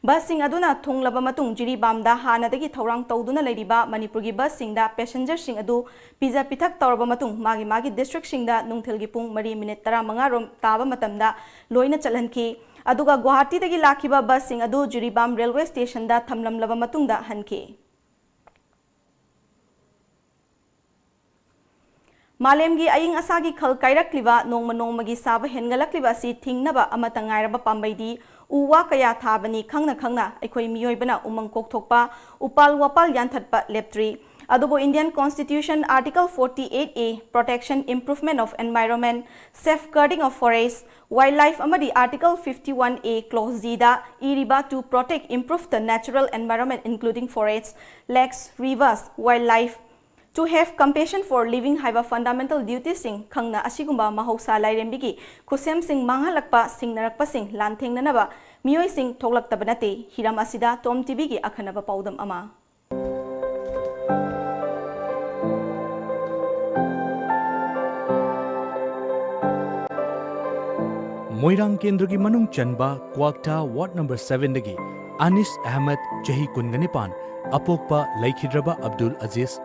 Bus ꯁꯤꯡ ꯑꯗꯨꯅ ꯊꯨꯡꯂꯕ ꯃꯇꯨꯡ ꯖꯤꯔꯤꯕꯥꯝꯗ ꯍꯥꯟꯅꯗꯒꯤ ꯊꯧꯔꯥꯡ ꯇꯧꯗꯨꯅ ꯂꯩꯔꯤꯕ ꯃꯅꯤꯄꯨꯔꯒꯤ bus ꯁꯤꯡꯗ passenger ꯁꯤꯡ ꯑꯗꯨ ꯄꯤꯖ ꯄꯤꯊꯛ ꯇꯧꯔꯕ ꯃꯇꯨꯡ ꯃꯥꯒꯤ ꯃꯥꯒꯤ district ꯁꯤꯡꯗ ꯅꯨꯡꯊꯤꯜꯒꯤ ꯄꯨꯡ ꯃꯔꯤ minute ꯇꯔꯥꯃꯉꯥ ꯔꯣꯝ ꯇꯥꯕ ꯃꯇꯝꯗ ꯂꯣꯏꯅ ꯆꯠꯍꯟꯈꯤ꯫ ꯑꯗꯨꯒ ꯒꯨꯋꯥꯍꯥꯇꯤꯗꯒꯤ ꯂꯥꯛꯈꯤꯕ bus ꯁꯤꯡ ꯑꯗꯨ ꯖꯤꯔꯤꯕꯥꯝ railway station ꯗ ꯊꯝꯂꯝꯂꯕ ꯃꯇꯨꯡꯗ ꯍꯟꯈꯤ꯫ ꯃꯥꯂꯦꯝꯒꯤ ꯑꯏꯪ ꯑꯁꯥꯒꯤ ꯈꯜ ꯀꯥꯏꯔꯛꯂꯤꯕ, ꯅꯣꯡꯃ ꯅꯣꯡꯃꯒꯤ ꯁꯥꯕ ꯍꯦꯟꯒꯠꯂꯛꯂꯤꯕ ꯑꯁꯤ ꯊꯤꯡꯅꯕ ꯑꯃꯠꯇ ꯉꯥꯏꯔꯕ ꯄꯥꯝꯕꯩꯗꯤ ꯎ ꯋꯥ ꯀꯌꯥ ꯊꯥꯕꯅꯤ ꯈꯪꯅ ꯈꯪꯅ ꯑꯩꯈꯣꯏ ꯃꯤꯑꯣꯏꯕꯅ ꯎꯃꯪ ꯀꯣꯛꯊꯣꯛꯄ, ꯎꯄꯥꯜ ꯋꯥꯄꯥꯜ ꯌꯥꯟꯊꯠꯄ ꯂꯦꯞꯇ꯭ꯔꯤ꯫ ꯑꯗꯨꯕꯨ Indian Constitution Article forty-eight A, Protection, Improvement of Environment, Safeguarding of Forest, Wildlife ꯑꯃꯗꯤ Article fifty-one A, Clause G ꯗ ꯏꯔꯤꯕ "To protect, improve the natural environment including forests, lakes, rivers, wildlife, to have compassion for living" ꯍꯥꯏꯕ fundamental duties ꯁꯤꯡ ꯈꯪꯅ ꯑꯁꯤꯒꯨꯝꯕ ꯃꯍꯧꯁꯥ ꯂꯥꯏꯔꯦꯝꯕꯤꯒꯤ ꯈꯨꯠꯁꯦꯝꯁꯤꯡ ꯃꯥꯡꯍꯜꯂꯛꯄ, ꯁꯤꯡꯅꯔꯛꯄꯁꯤꯡ ꯂꯥꯟꯊꯦꯡꯅꯅꯕ ꯃꯤꯑꯣꯏꯁꯤꯡ ꯊꯣꯛꯂꯛꯇꯕ ꯅꯠꯇꯦ꯫ ꯍꯤꯔꯝ ꯑꯁꯤꯗ ꯇꯣꯝ ꯇꯤꯚꯤꯒꯤ ꯑꯈꯟꯅꯕ ꯄꯥꯎꯗꯝ ꯑꯃ꯫ ꯃꯣꯏꯔꯥꯡ ꯀꯦꯟꯗ꯭ꯔꯒꯤ ꯃꯅꯨꯡ ꯆꯟꯕ ꯀ꯭ꯋꯥꯛꯇꯥ ꯋꯥꯔꯗ ꯅꯝꯕꯔ seven ꯗꯒꯤ ꯑꯅꯤꯁ ꯑꯍꯃꯗ, ꯆꯍꯤ ꯀꯨꯟꯒ ꯅꯤꯄꯥꯟ, ꯑꯄꯣꯛꯄ ꯂꯩꯈꯤꯗ꯭ꯔꯕ ꯑꯕꯗꯨꯜ ꯑꯖꯤꯖ,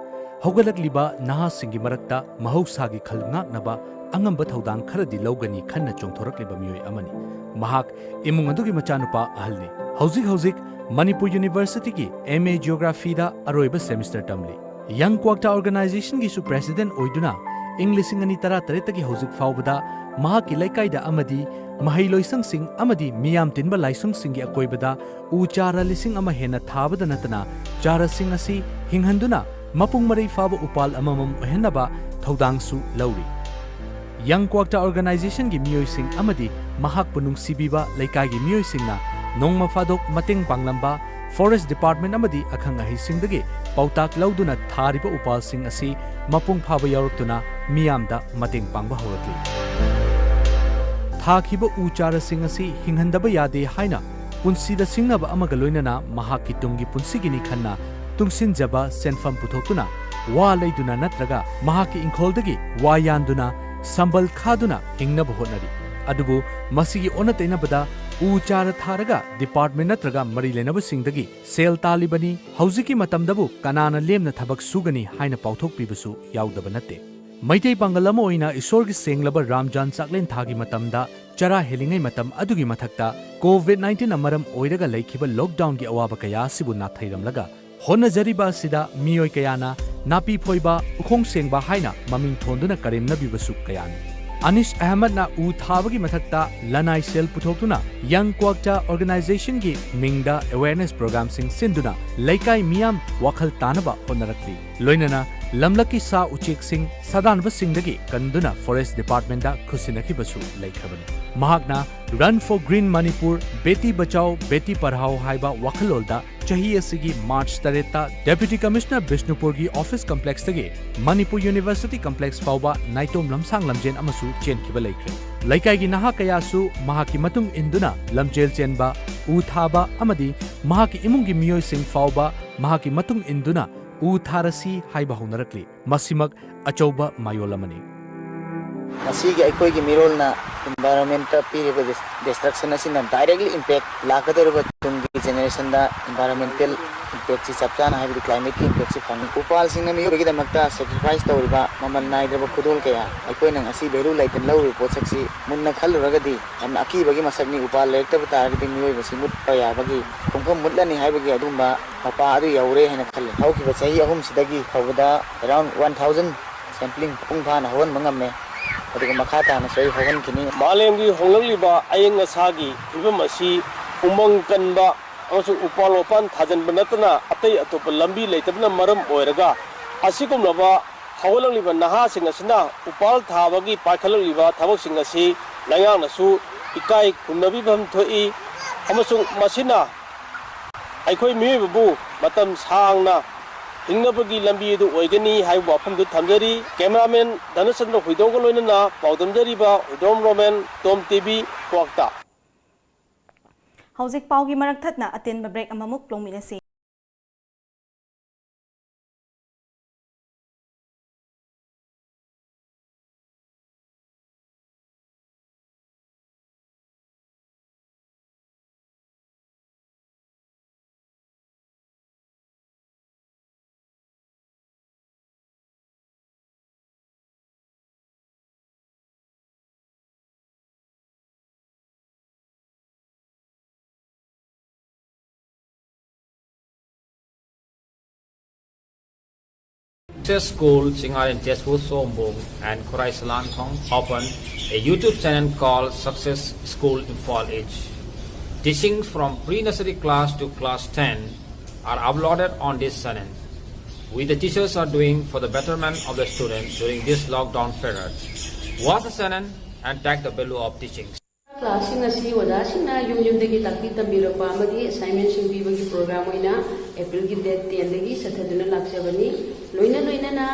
ꯍꯧꯒꯠꯂꯛꯂꯤꯕ ꯅꯍꯥꯁꯤꯡꯒꯤ ꯃꯔꯛꯇ ꯃꯍꯧꯁꯥꯒꯤ ꯈꯜ ꯉꯥꯛꯅꯕ ꯑꯉꯝꯕ ꯊꯧꯗꯥꯡ ꯈꯔꯗꯤ ꯂꯧꯒꯅꯤ ꯈꯟꯅ ꯆꯣꯡꯊꯣꯔꯛꯂꯤꯕ ꯃꯤꯑꯣꯏ ꯑꯃꯅꯤ꯫ ꯃꯍꯥꯛ ꯏꯃꯨꯡ ꯑꯗꯨꯒꯤ ꯃꯆꯥꯅꯨꯄꯥ ꯑꯍꯜꯅꯤ꯫ ꯍꯧꯖꯤꯛ ꯍꯧꯖꯤꯛ ꯃꯅꯤꯄꯨꯔ ꯌꯨꯅꯤꯚꯔꯁꯤꯇꯤꯒꯤ M A Geography ꯗ ꯑꯔꯣꯏꯕ ꯁꯦꯃꯤꯁꯇꯔ ꯇꯝꯂꯤ꯫ ꯌꯪ ꯀ꯭ꯋꯥꯛꯇꯥ ꯑꯣꯔꯒꯅꯥꯏꯖꯦꯁꯟꯒꯤꯁꯨ ꯄ꯭ꯔꯦꯁꯤꯗꯦꯟꯠ ꯑꯣꯏꯗꯨꯅ ꯏꯪ ꯂꯤꯁꯤꯡ ꯑꯅꯤ ꯇꯔꯥꯇꯔꯦꯠꯇꯒꯤ ꯍꯧꯖꯤꯛ ꯐꯥꯎꯕꯗ ꯃꯍꯥꯛꯀꯤ ꯂꯩꯀꯥꯏꯗ ꯑꯃꯗꯤ ꯃꯍꯩꯂꯣꯏꯁꯪꯁꯤꯡ ꯑꯃꯗꯤ ꯃꯤꯌꯥꯝ ꯇꯤꯟꯕ ꯂꯥꯏꯁꯪꯁꯤꯡꯒꯤ ꯑꯀꯣꯏꯕꯗ ꯎ ꯆꯥꯔꯥ ꯂꯤꯁꯤꯡ ꯑꯃ ꯍꯦꯟꯅ ꯊꯥꯕꯗ ꯅꯠꯇꯅ ꯆꯥꯔꯥꯁꯤꯡ ꯑꯁꯤ ꯍꯤꯡꯍꯟꯗꯨꯅ ꯃꯄꯨꯡ ꯃꯔꯩ ꯐꯥꯕ ꯎꯄꯥꯜ ꯑꯃꯃꯝ ꯑꯣꯏꯍꯟꯅꯕ ꯊꯧꯗꯥꯡꯁꯨ ꯂꯧꯔꯤ꯫ ꯌꯪ ꯀ꯭ꯋꯥꯛꯇꯥ ꯑꯣꯔꯒꯅꯥꯏꯖꯦꯁꯟꯒꯤ ꯃꯤꯑꯣꯏꯁꯤꯡ ꯑꯃꯗꯤ ꯃꯍꯥꯛꯄꯨ ꯅꯨꯡꯁꯤꯕꯤꯕ ꯂꯩꯀꯥꯏꯒꯤ ꯃꯤꯑꯣꯏꯁꯤꯡꯅ ꯅꯣꯡꯃ ꯐꯥꯗꯣꯛ ꯃꯇꯦꯡ ꯄꯥꯡꯂꯝꯕ ꯐꯣꯔꯦꯁꯠ ꯗꯤꯄꯥꯔꯠꯃꯦꯟꯠ ꯑꯃꯗꯤ ꯑꯈꯪ ꯑꯍꯩꯁꯤꯡꯗꯒꯤ ꯄꯥꯎꯇꯥꯛ ꯂꯧꯗꯨꯅ ꯊꯥꯔꯤꯕ ꯎꯄꯥꯜꯁꯤꯡ ꯑꯁꯤ ꯃꯄꯨꯡ ꯐꯥꯕ ꯌꯥꯎꯔꯛꯇꯨꯅ ꯃꯤꯌꯥꯝꯗ ꯃꯇꯦꯡ ꯄꯥꯡꯕ ꯍꯧꯔꯛꯂꯤ꯫ ꯊꯥꯈꯤꯕ ꯎ ꯆꯥꯔꯥꯁꯤꯡ ꯑꯁꯤ ꯍꯤꯡꯍꯟꯗꯕ ꯌꯥꯗꯦ ꯍꯥꯏꯅ ꯄꯨꯟꯁꯤꯗ ꯁꯤꯡꯅꯕ ꯑꯃꯒ ꯂꯣꯏꯅꯅ ꯃꯍꯥꯛꯀꯤ ꯇꯨꯡꯒꯤ ꯄꯨꯟꯁꯤꯒꯤꯅꯤ ꯈꯟꯅ ꯇꯨꯡꯁꯤꯟꯖꯕ ꯁꯦꯟꯐꯝ ꯄꯨꯊꯣꯛꯇꯨꯅ ꯋꯥ ꯂꯩꯗꯨꯅ ꯅꯠꯇ꯭ꯔꯒ ꯃꯍꯥꯛꯀꯤ ꯏꯪꯈꯣꯜꯗꯒꯤ ꯋꯥ ꯌꯥꯟꯗꯨꯅ ꯁꯝꯕꯜ ꯈꯥꯗꯨꯅ ꯍꯤꯡꯅꯕ ꯍꯣꯠꯅꯔꯤ꯫ ꯑꯗꯨꯕꯨ ꯃꯁꯤꯒꯤ ꯑꯣꯟꯅ ꯇꯩꯅꯕꯗ ꯎ ꯆꯥꯔꯥ ꯊꯥꯔꯒ ꯗꯤꯄꯥꯔꯠꯃꯦꯟꯠ ꯅꯠꯇ꯭ꯔꯒ ꯃꯔꯤ ꯂꯩꯅꯕꯁꯤꯡꯗꯒꯤ ꯁꯦꯜ ꯇꯥꯜꯂꯤꯕꯅꯤ꯫ ꯍꯧꯖꯤꯛꯀꯤ ꯃꯇꯝꯗꯕꯨ ꯀꯅꯥꯅ ꯂꯦꯝꯅ ꯊꯕꯛ ꯁꯨꯒꯅꯤ ꯍꯥꯏꯅ ꯄꯥꯎꯊꯣꯛꯄꯤꯕꯁꯨ ꯌꯥꯎꯗꯕ ꯅꯠꯇꯦ꯫ ꯃꯩꯇꯩ ꯄꯥꯡꯒꯜ ꯑꯃ ꯑꯣꯏꯅ ꯏꯁꯣꯔꯒꯤ ꯁꯦꯡꯂꯕ ꯔꯥꯝꯖꯥꯟ ꯆꯥꯛꯂꯦꯟ ꯊꯥꯒꯤ ꯃꯇꯝꯗ ꯆꯔꯥ ꯍꯦꯜꯂꯤꯉꯩ ꯃꯇꯝ ꯑꯗꯨꯒꯤ ꯃꯊꯛꯇ ꯀꯣꯚꯤꯗ ꯅꯥꯏꯟꯇꯤꯟꯅ ꯃꯔꯝ ꯑꯣꯏꯔꯒ ꯂꯩꯈꯤꯕ ꯂꯣꯛꯗꯥꯎꯟꯒꯤ ꯑꯋꯥꯕ ꯀꯌꯥ ꯑꯁꯤꯕꯨ ꯅꯥꯊꯩꯔꯝꯂꯒ ꯍꯣꯠꯅꯖꯔꯤꯕ ꯑꯁꯤꯗ ꯃꯤꯑꯣꯏ ꯀꯌꯥꯅ ꯅꯥꯄꯤ ꯐꯣꯏꯕ, ꯎꯈꯣꯡ ꯁꯦꯡꯕ ꯍꯥꯏꯅ ꯃꯃꯤꯡ ꯊꯣꯟꯗꯨꯅ ꯀꯔꯦꯝꯅꯕꯤꯕꯁꯨ ꯀꯌꯥꯅꯤ꯫ ꯑꯅꯤꯁ ꯑꯍꯃꯗꯅ ꯎ ꯊꯥꯕꯒꯤ ꯃꯊꯛꯇ ꯂꯅꯥꯏ ꯁꯦꯜ ꯄꯨꯊꯣꯛꯇꯨꯅ Young Quokta Organizationꯒꯤ ꯃꯤꯡꯗ awareness programꯁꯤꯡ ꯁꯤꯟꯗꯨꯅ ꯂꯩꯀꯥꯏ ꯃꯤꯌꯥꯝ ꯋꯥꯈꯜ ꯇꯥꯅꯕ ꯍꯣꯠꯅꯔꯛꯂꯤ꯫ ꯂꯣꯏꯅꯅ ꯂꯝꯂꯛꯀꯤ ꯁꯥ ꯎꯆꯦꯛꯁꯤꯡ ꯁꯥꯗꯥꯟꯕꯁꯤꯡꯗꯒꯤ ꯀꯟꯗꯨꯅ Forest Departmentꯇ ꯈꯨꯠꯁꯤꯟꯅꯈꯤꯕꯁꯨ ꯂꯩꯈ꯭ꯔꯕꯅꯤ꯫ ꯃꯍꯥꯛꯅ Run for Green Manipur, Beti Bachao, Beti Padhao ꯍꯥꯏꯕ ꯋꯥꯈꯜꯂꯣꯟꯗ ꯆꯍꯤ ꯑꯁꯤꯒꯤ ꯃꯥꯔꯆ ꯇꯔꯦꯠꯇ Deputy Commissioner ꯕꯤꯁꯅꯨꯄꯨꯔꯒꯤ office complexꯇꯒꯤ Manipur University complex ꯐꯥꯎꯕ ꯅꯥꯏꯇꯣꯝ ꯂꯝꯁꯥꯡ ꯂꯝꯖꯦꯟ ꯑꯃꯁꯨ ꯆꯦꯟꯈꯤꯕ ꯂꯩꯈ꯭ꯔꯦ꯫ ꯂꯩꯀꯥꯏꯒꯤ ꯅꯍꯥ ꯀꯌꯥꯁꯨ ꯃꯍꯥꯛꯀꯤ ꯃꯇꯨꯡ ꯏꯟꯗꯨꯅ ꯂꯝꯖꯦꯜ ꯆꯦꯟꯕ, ꯎ ꯊꯥꯕ ꯑꯃꯗꯤ ꯃꯍꯥꯛꯀꯤ ꯏꯃꯨꯡꯒꯤ ꯃꯤꯑꯣꯏꯁꯤꯡ ꯐꯥꯎꯕ ꯃꯍꯥꯛꯀꯤ ꯃꯇꯨꯡ ꯏꯟꯗꯨꯅ ꯎ ꯊꯥꯔꯁꯤ ꯍꯥꯏꯕ ꯍꯧꯅꯔꯛꯂꯤ꯫ ꯃꯁꯤꯃꯛ ꯑꯆꯧꯕ ꯃꯌꯣꯜ ꯑꯃꯅꯤ꯫ ꯉꯁꯤꯒꯤ ꯑꯩꯈꯣꯏꯒꯤ ꯃꯤꯔꯣꯜꯅ environmentꯇ ꯄꯤꯔꯤꯕ dis-, destruction ꯑꯁꯤꯅ directly impact ꯂꯥꯛꯀꯗꯧꯔꯤꯕ ꯇꯨꯡꯒꯤ generationꯗ environmental impactꯁꯤ ꯆꯞ ꯆꯥꯅ, ꯍꯥꯏꯕꯗꯤ climateꯀꯤ impactꯁꯤ ꯐꯪꯏ꯫ ꯎꯄꯥꯜꯁꯤꯡꯅ ꯃꯤꯑꯣꯏꯕꯒꯤꯗꯃꯛꯇ sacrifice ꯇꯧꯔꯤꯕ ꯃꯃꯜ ꯅꯥꯏꯗ꯭ꯔꯕ ꯈꯨꯗꯣꯜ ꯀꯌꯥ ꯑꯩꯈꯣꯏꯅ ꯉꯁꯤ value ꯂꯩꯇꯅ ꯂꯧꯔꯤꯕ ꯄꯣꯠꯁꯛꯁꯤ ꯃꯨꯟꯅ ꯈꯜꯂꯨꯔꯒꯗꯤ ꯌꯥꯝꯅ ꯑꯀꯤꯕꯒꯤ ꯃꯁꯛꯅꯤ꯫ ꯎꯄꯥꯜ ꯂꯩꯔꯛꯇꯕ ꯇꯥꯔꯒꯗꯤ ꯃꯤꯑꯣꯏꯕꯁꯤ ꯃꯨꯠꯄ ꯌꯥꯕꯒꯤ, ꯄꯨꯡꯐꯝ ꯃꯨꯠꯂꯅꯤ ꯍꯥꯏꯕꯒꯤ ꯑꯗꯨꯒꯨꯝꯕ ꯃꯄꯥ ꯑꯗꯨ ꯌꯧꯔꯦ ꯍꯥꯏꯅ ꯈꯜꯂꯤ꯫ ꯍꯧꯈꯤꯕ ꯆꯍꯤ ꯑꯍꯨꯝꯁꯤꯗꯒꯤ ꯐꯥꯎꯕꯗ around one thousand sampling ꯃꯄꯨꯡ ꯐꯥꯅ ꯍꯧꯍꯟꯕ ꯉꯝꯃꯦ꯫ ꯑꯗꯨꯒ ꯃꯈꯥ ꯇꯥꯅꯁꯨ ꯑꯩ ꯍꯧꯍꯟꯈꯤꯅꯤ꯫ ꯃꯥꯂꯦꯝꯒꯤ ꯍꯣꯡꯂꯛꯂꯤꯕ ꯑꯏꯪ ꯑꯁꯥꯒꯤ ꯐꯤꯕꯝ ꯑꯁꯤ ꯎꯃꯪ ꯀꯟꯕ ꯑꯃꯁꯨꯡ ꯎꯄꯥꯜ ꯋꯥꯄꯥꯜ ꯊꯥꯖꯤꯟꯕ ꯅꯠꯇꯅ ꯑꯇꯩ ꯑꯇꯣꯞꯄ ꯂꯝꯕꯤ ꯂꯩꯇꯕꯅ ꯃꯔꯝ ꯑꯣꯏꯔꯒ, ꯑꯁꯤꯒꯨꯝꯂꯕ ꯍꯧꯒꯠꯂꯛꯂꯤꯕ ꯅꯍꯥꯁꯤꯡ ꯑꯁꯤꯅ ꯎꯄꯥꯜ ꯊꯥꯕꯒꯤ ꯄꯥꯏꯈꯠꯂꯛꯂꯤꯕ ꯊꯕꯛꯁꯤꯡ ꯑꯁꯤ ꯂꯩꯉꯥꯛꯅꯁꯨ ꯏꯀꯥꯏ ꯈꯨꯝꯅꯕꯤꯐꯝ ꯊꯣꯛꯏ, ꯑꯃꯁꯨꯡ ꯃꯁꯤꯅ ꯑꯩꯈꯣꯏ ꯃꯤꯑꯣꯏꯕꯕꯨ ꯃꯇꯝ ꯁꯥꯡꯅ ꯍꯤꯡꯅꯕꯒꯤ ꯂꯝꯕꯤ ꯑꯗꯨ ꯑꯣꯏꯒꯅꯤ ꯍꯥꯏꯕ ꯋꯥꯐꯝꯗꯨ ꯊꯝꯖꯔꯤ꯫ Cameraman ꯙꯅꯆꯟꯗ꯭ꯔ ꯍꯨꯏꯗꯣꯝꯒ ꯂꯣꯏꯅꯅ ꯄꯥꯎꯗꯝꯖꯔꯤꯕ ꯍꯨꯏꯗꯣꯝ ꯔꯣꯃꯦꯟ, ꯇꯣꯝ ꯇꯤ ꯚꯤ, ꯀ꯭ꯋꯥꯛꯇ꯫ ꯍꯧꯖꯤꯛ ꯄꯥꯎꯒꯤ ꯃꯔꯛ ꯊꯠꯅ ꯑꯇꯦꯟꯕ break ꯑꯃꯃꯨꯛ ꯂꯧꯃꯤꯟꯅꯁꯤ꯫ Success School Chingarin Tesfu Sombung and Khorai Salankhong opened a YouTube channel called Success School Imphal East. Teachings from pre-nursery class to class ten are uploaded on this channel, which the teachers are doing for the betterment of the students during this lockdown period. Watch the channel and tag the value of teachings. Classꯁꯤꯡ ꯑꯁꯤ ꯑꯣꯖꯥꯁꯤꯡꯅ ꯌꯨꯝ ꯌꯨꯝꯗꯒꯤ ꯇꯥꯛꯄꯤ ꯇꯝꯕꯤꯔꯛꯄ ꯑꯃꯗꯤ assignmentꯁꯤꯡ ꯄꯤꯕꯒꯤ program ꯑꯣꯏꯅ Aprilꯒꯤ date tenꯗꯒꯤ ꯆꯠꯊꯗꯨꯅ ꯂꯥꯛꯆꯕꯅꯤ꯫ ꯂꯣꯏꯅ ꯂꯣꯏꯅꯅ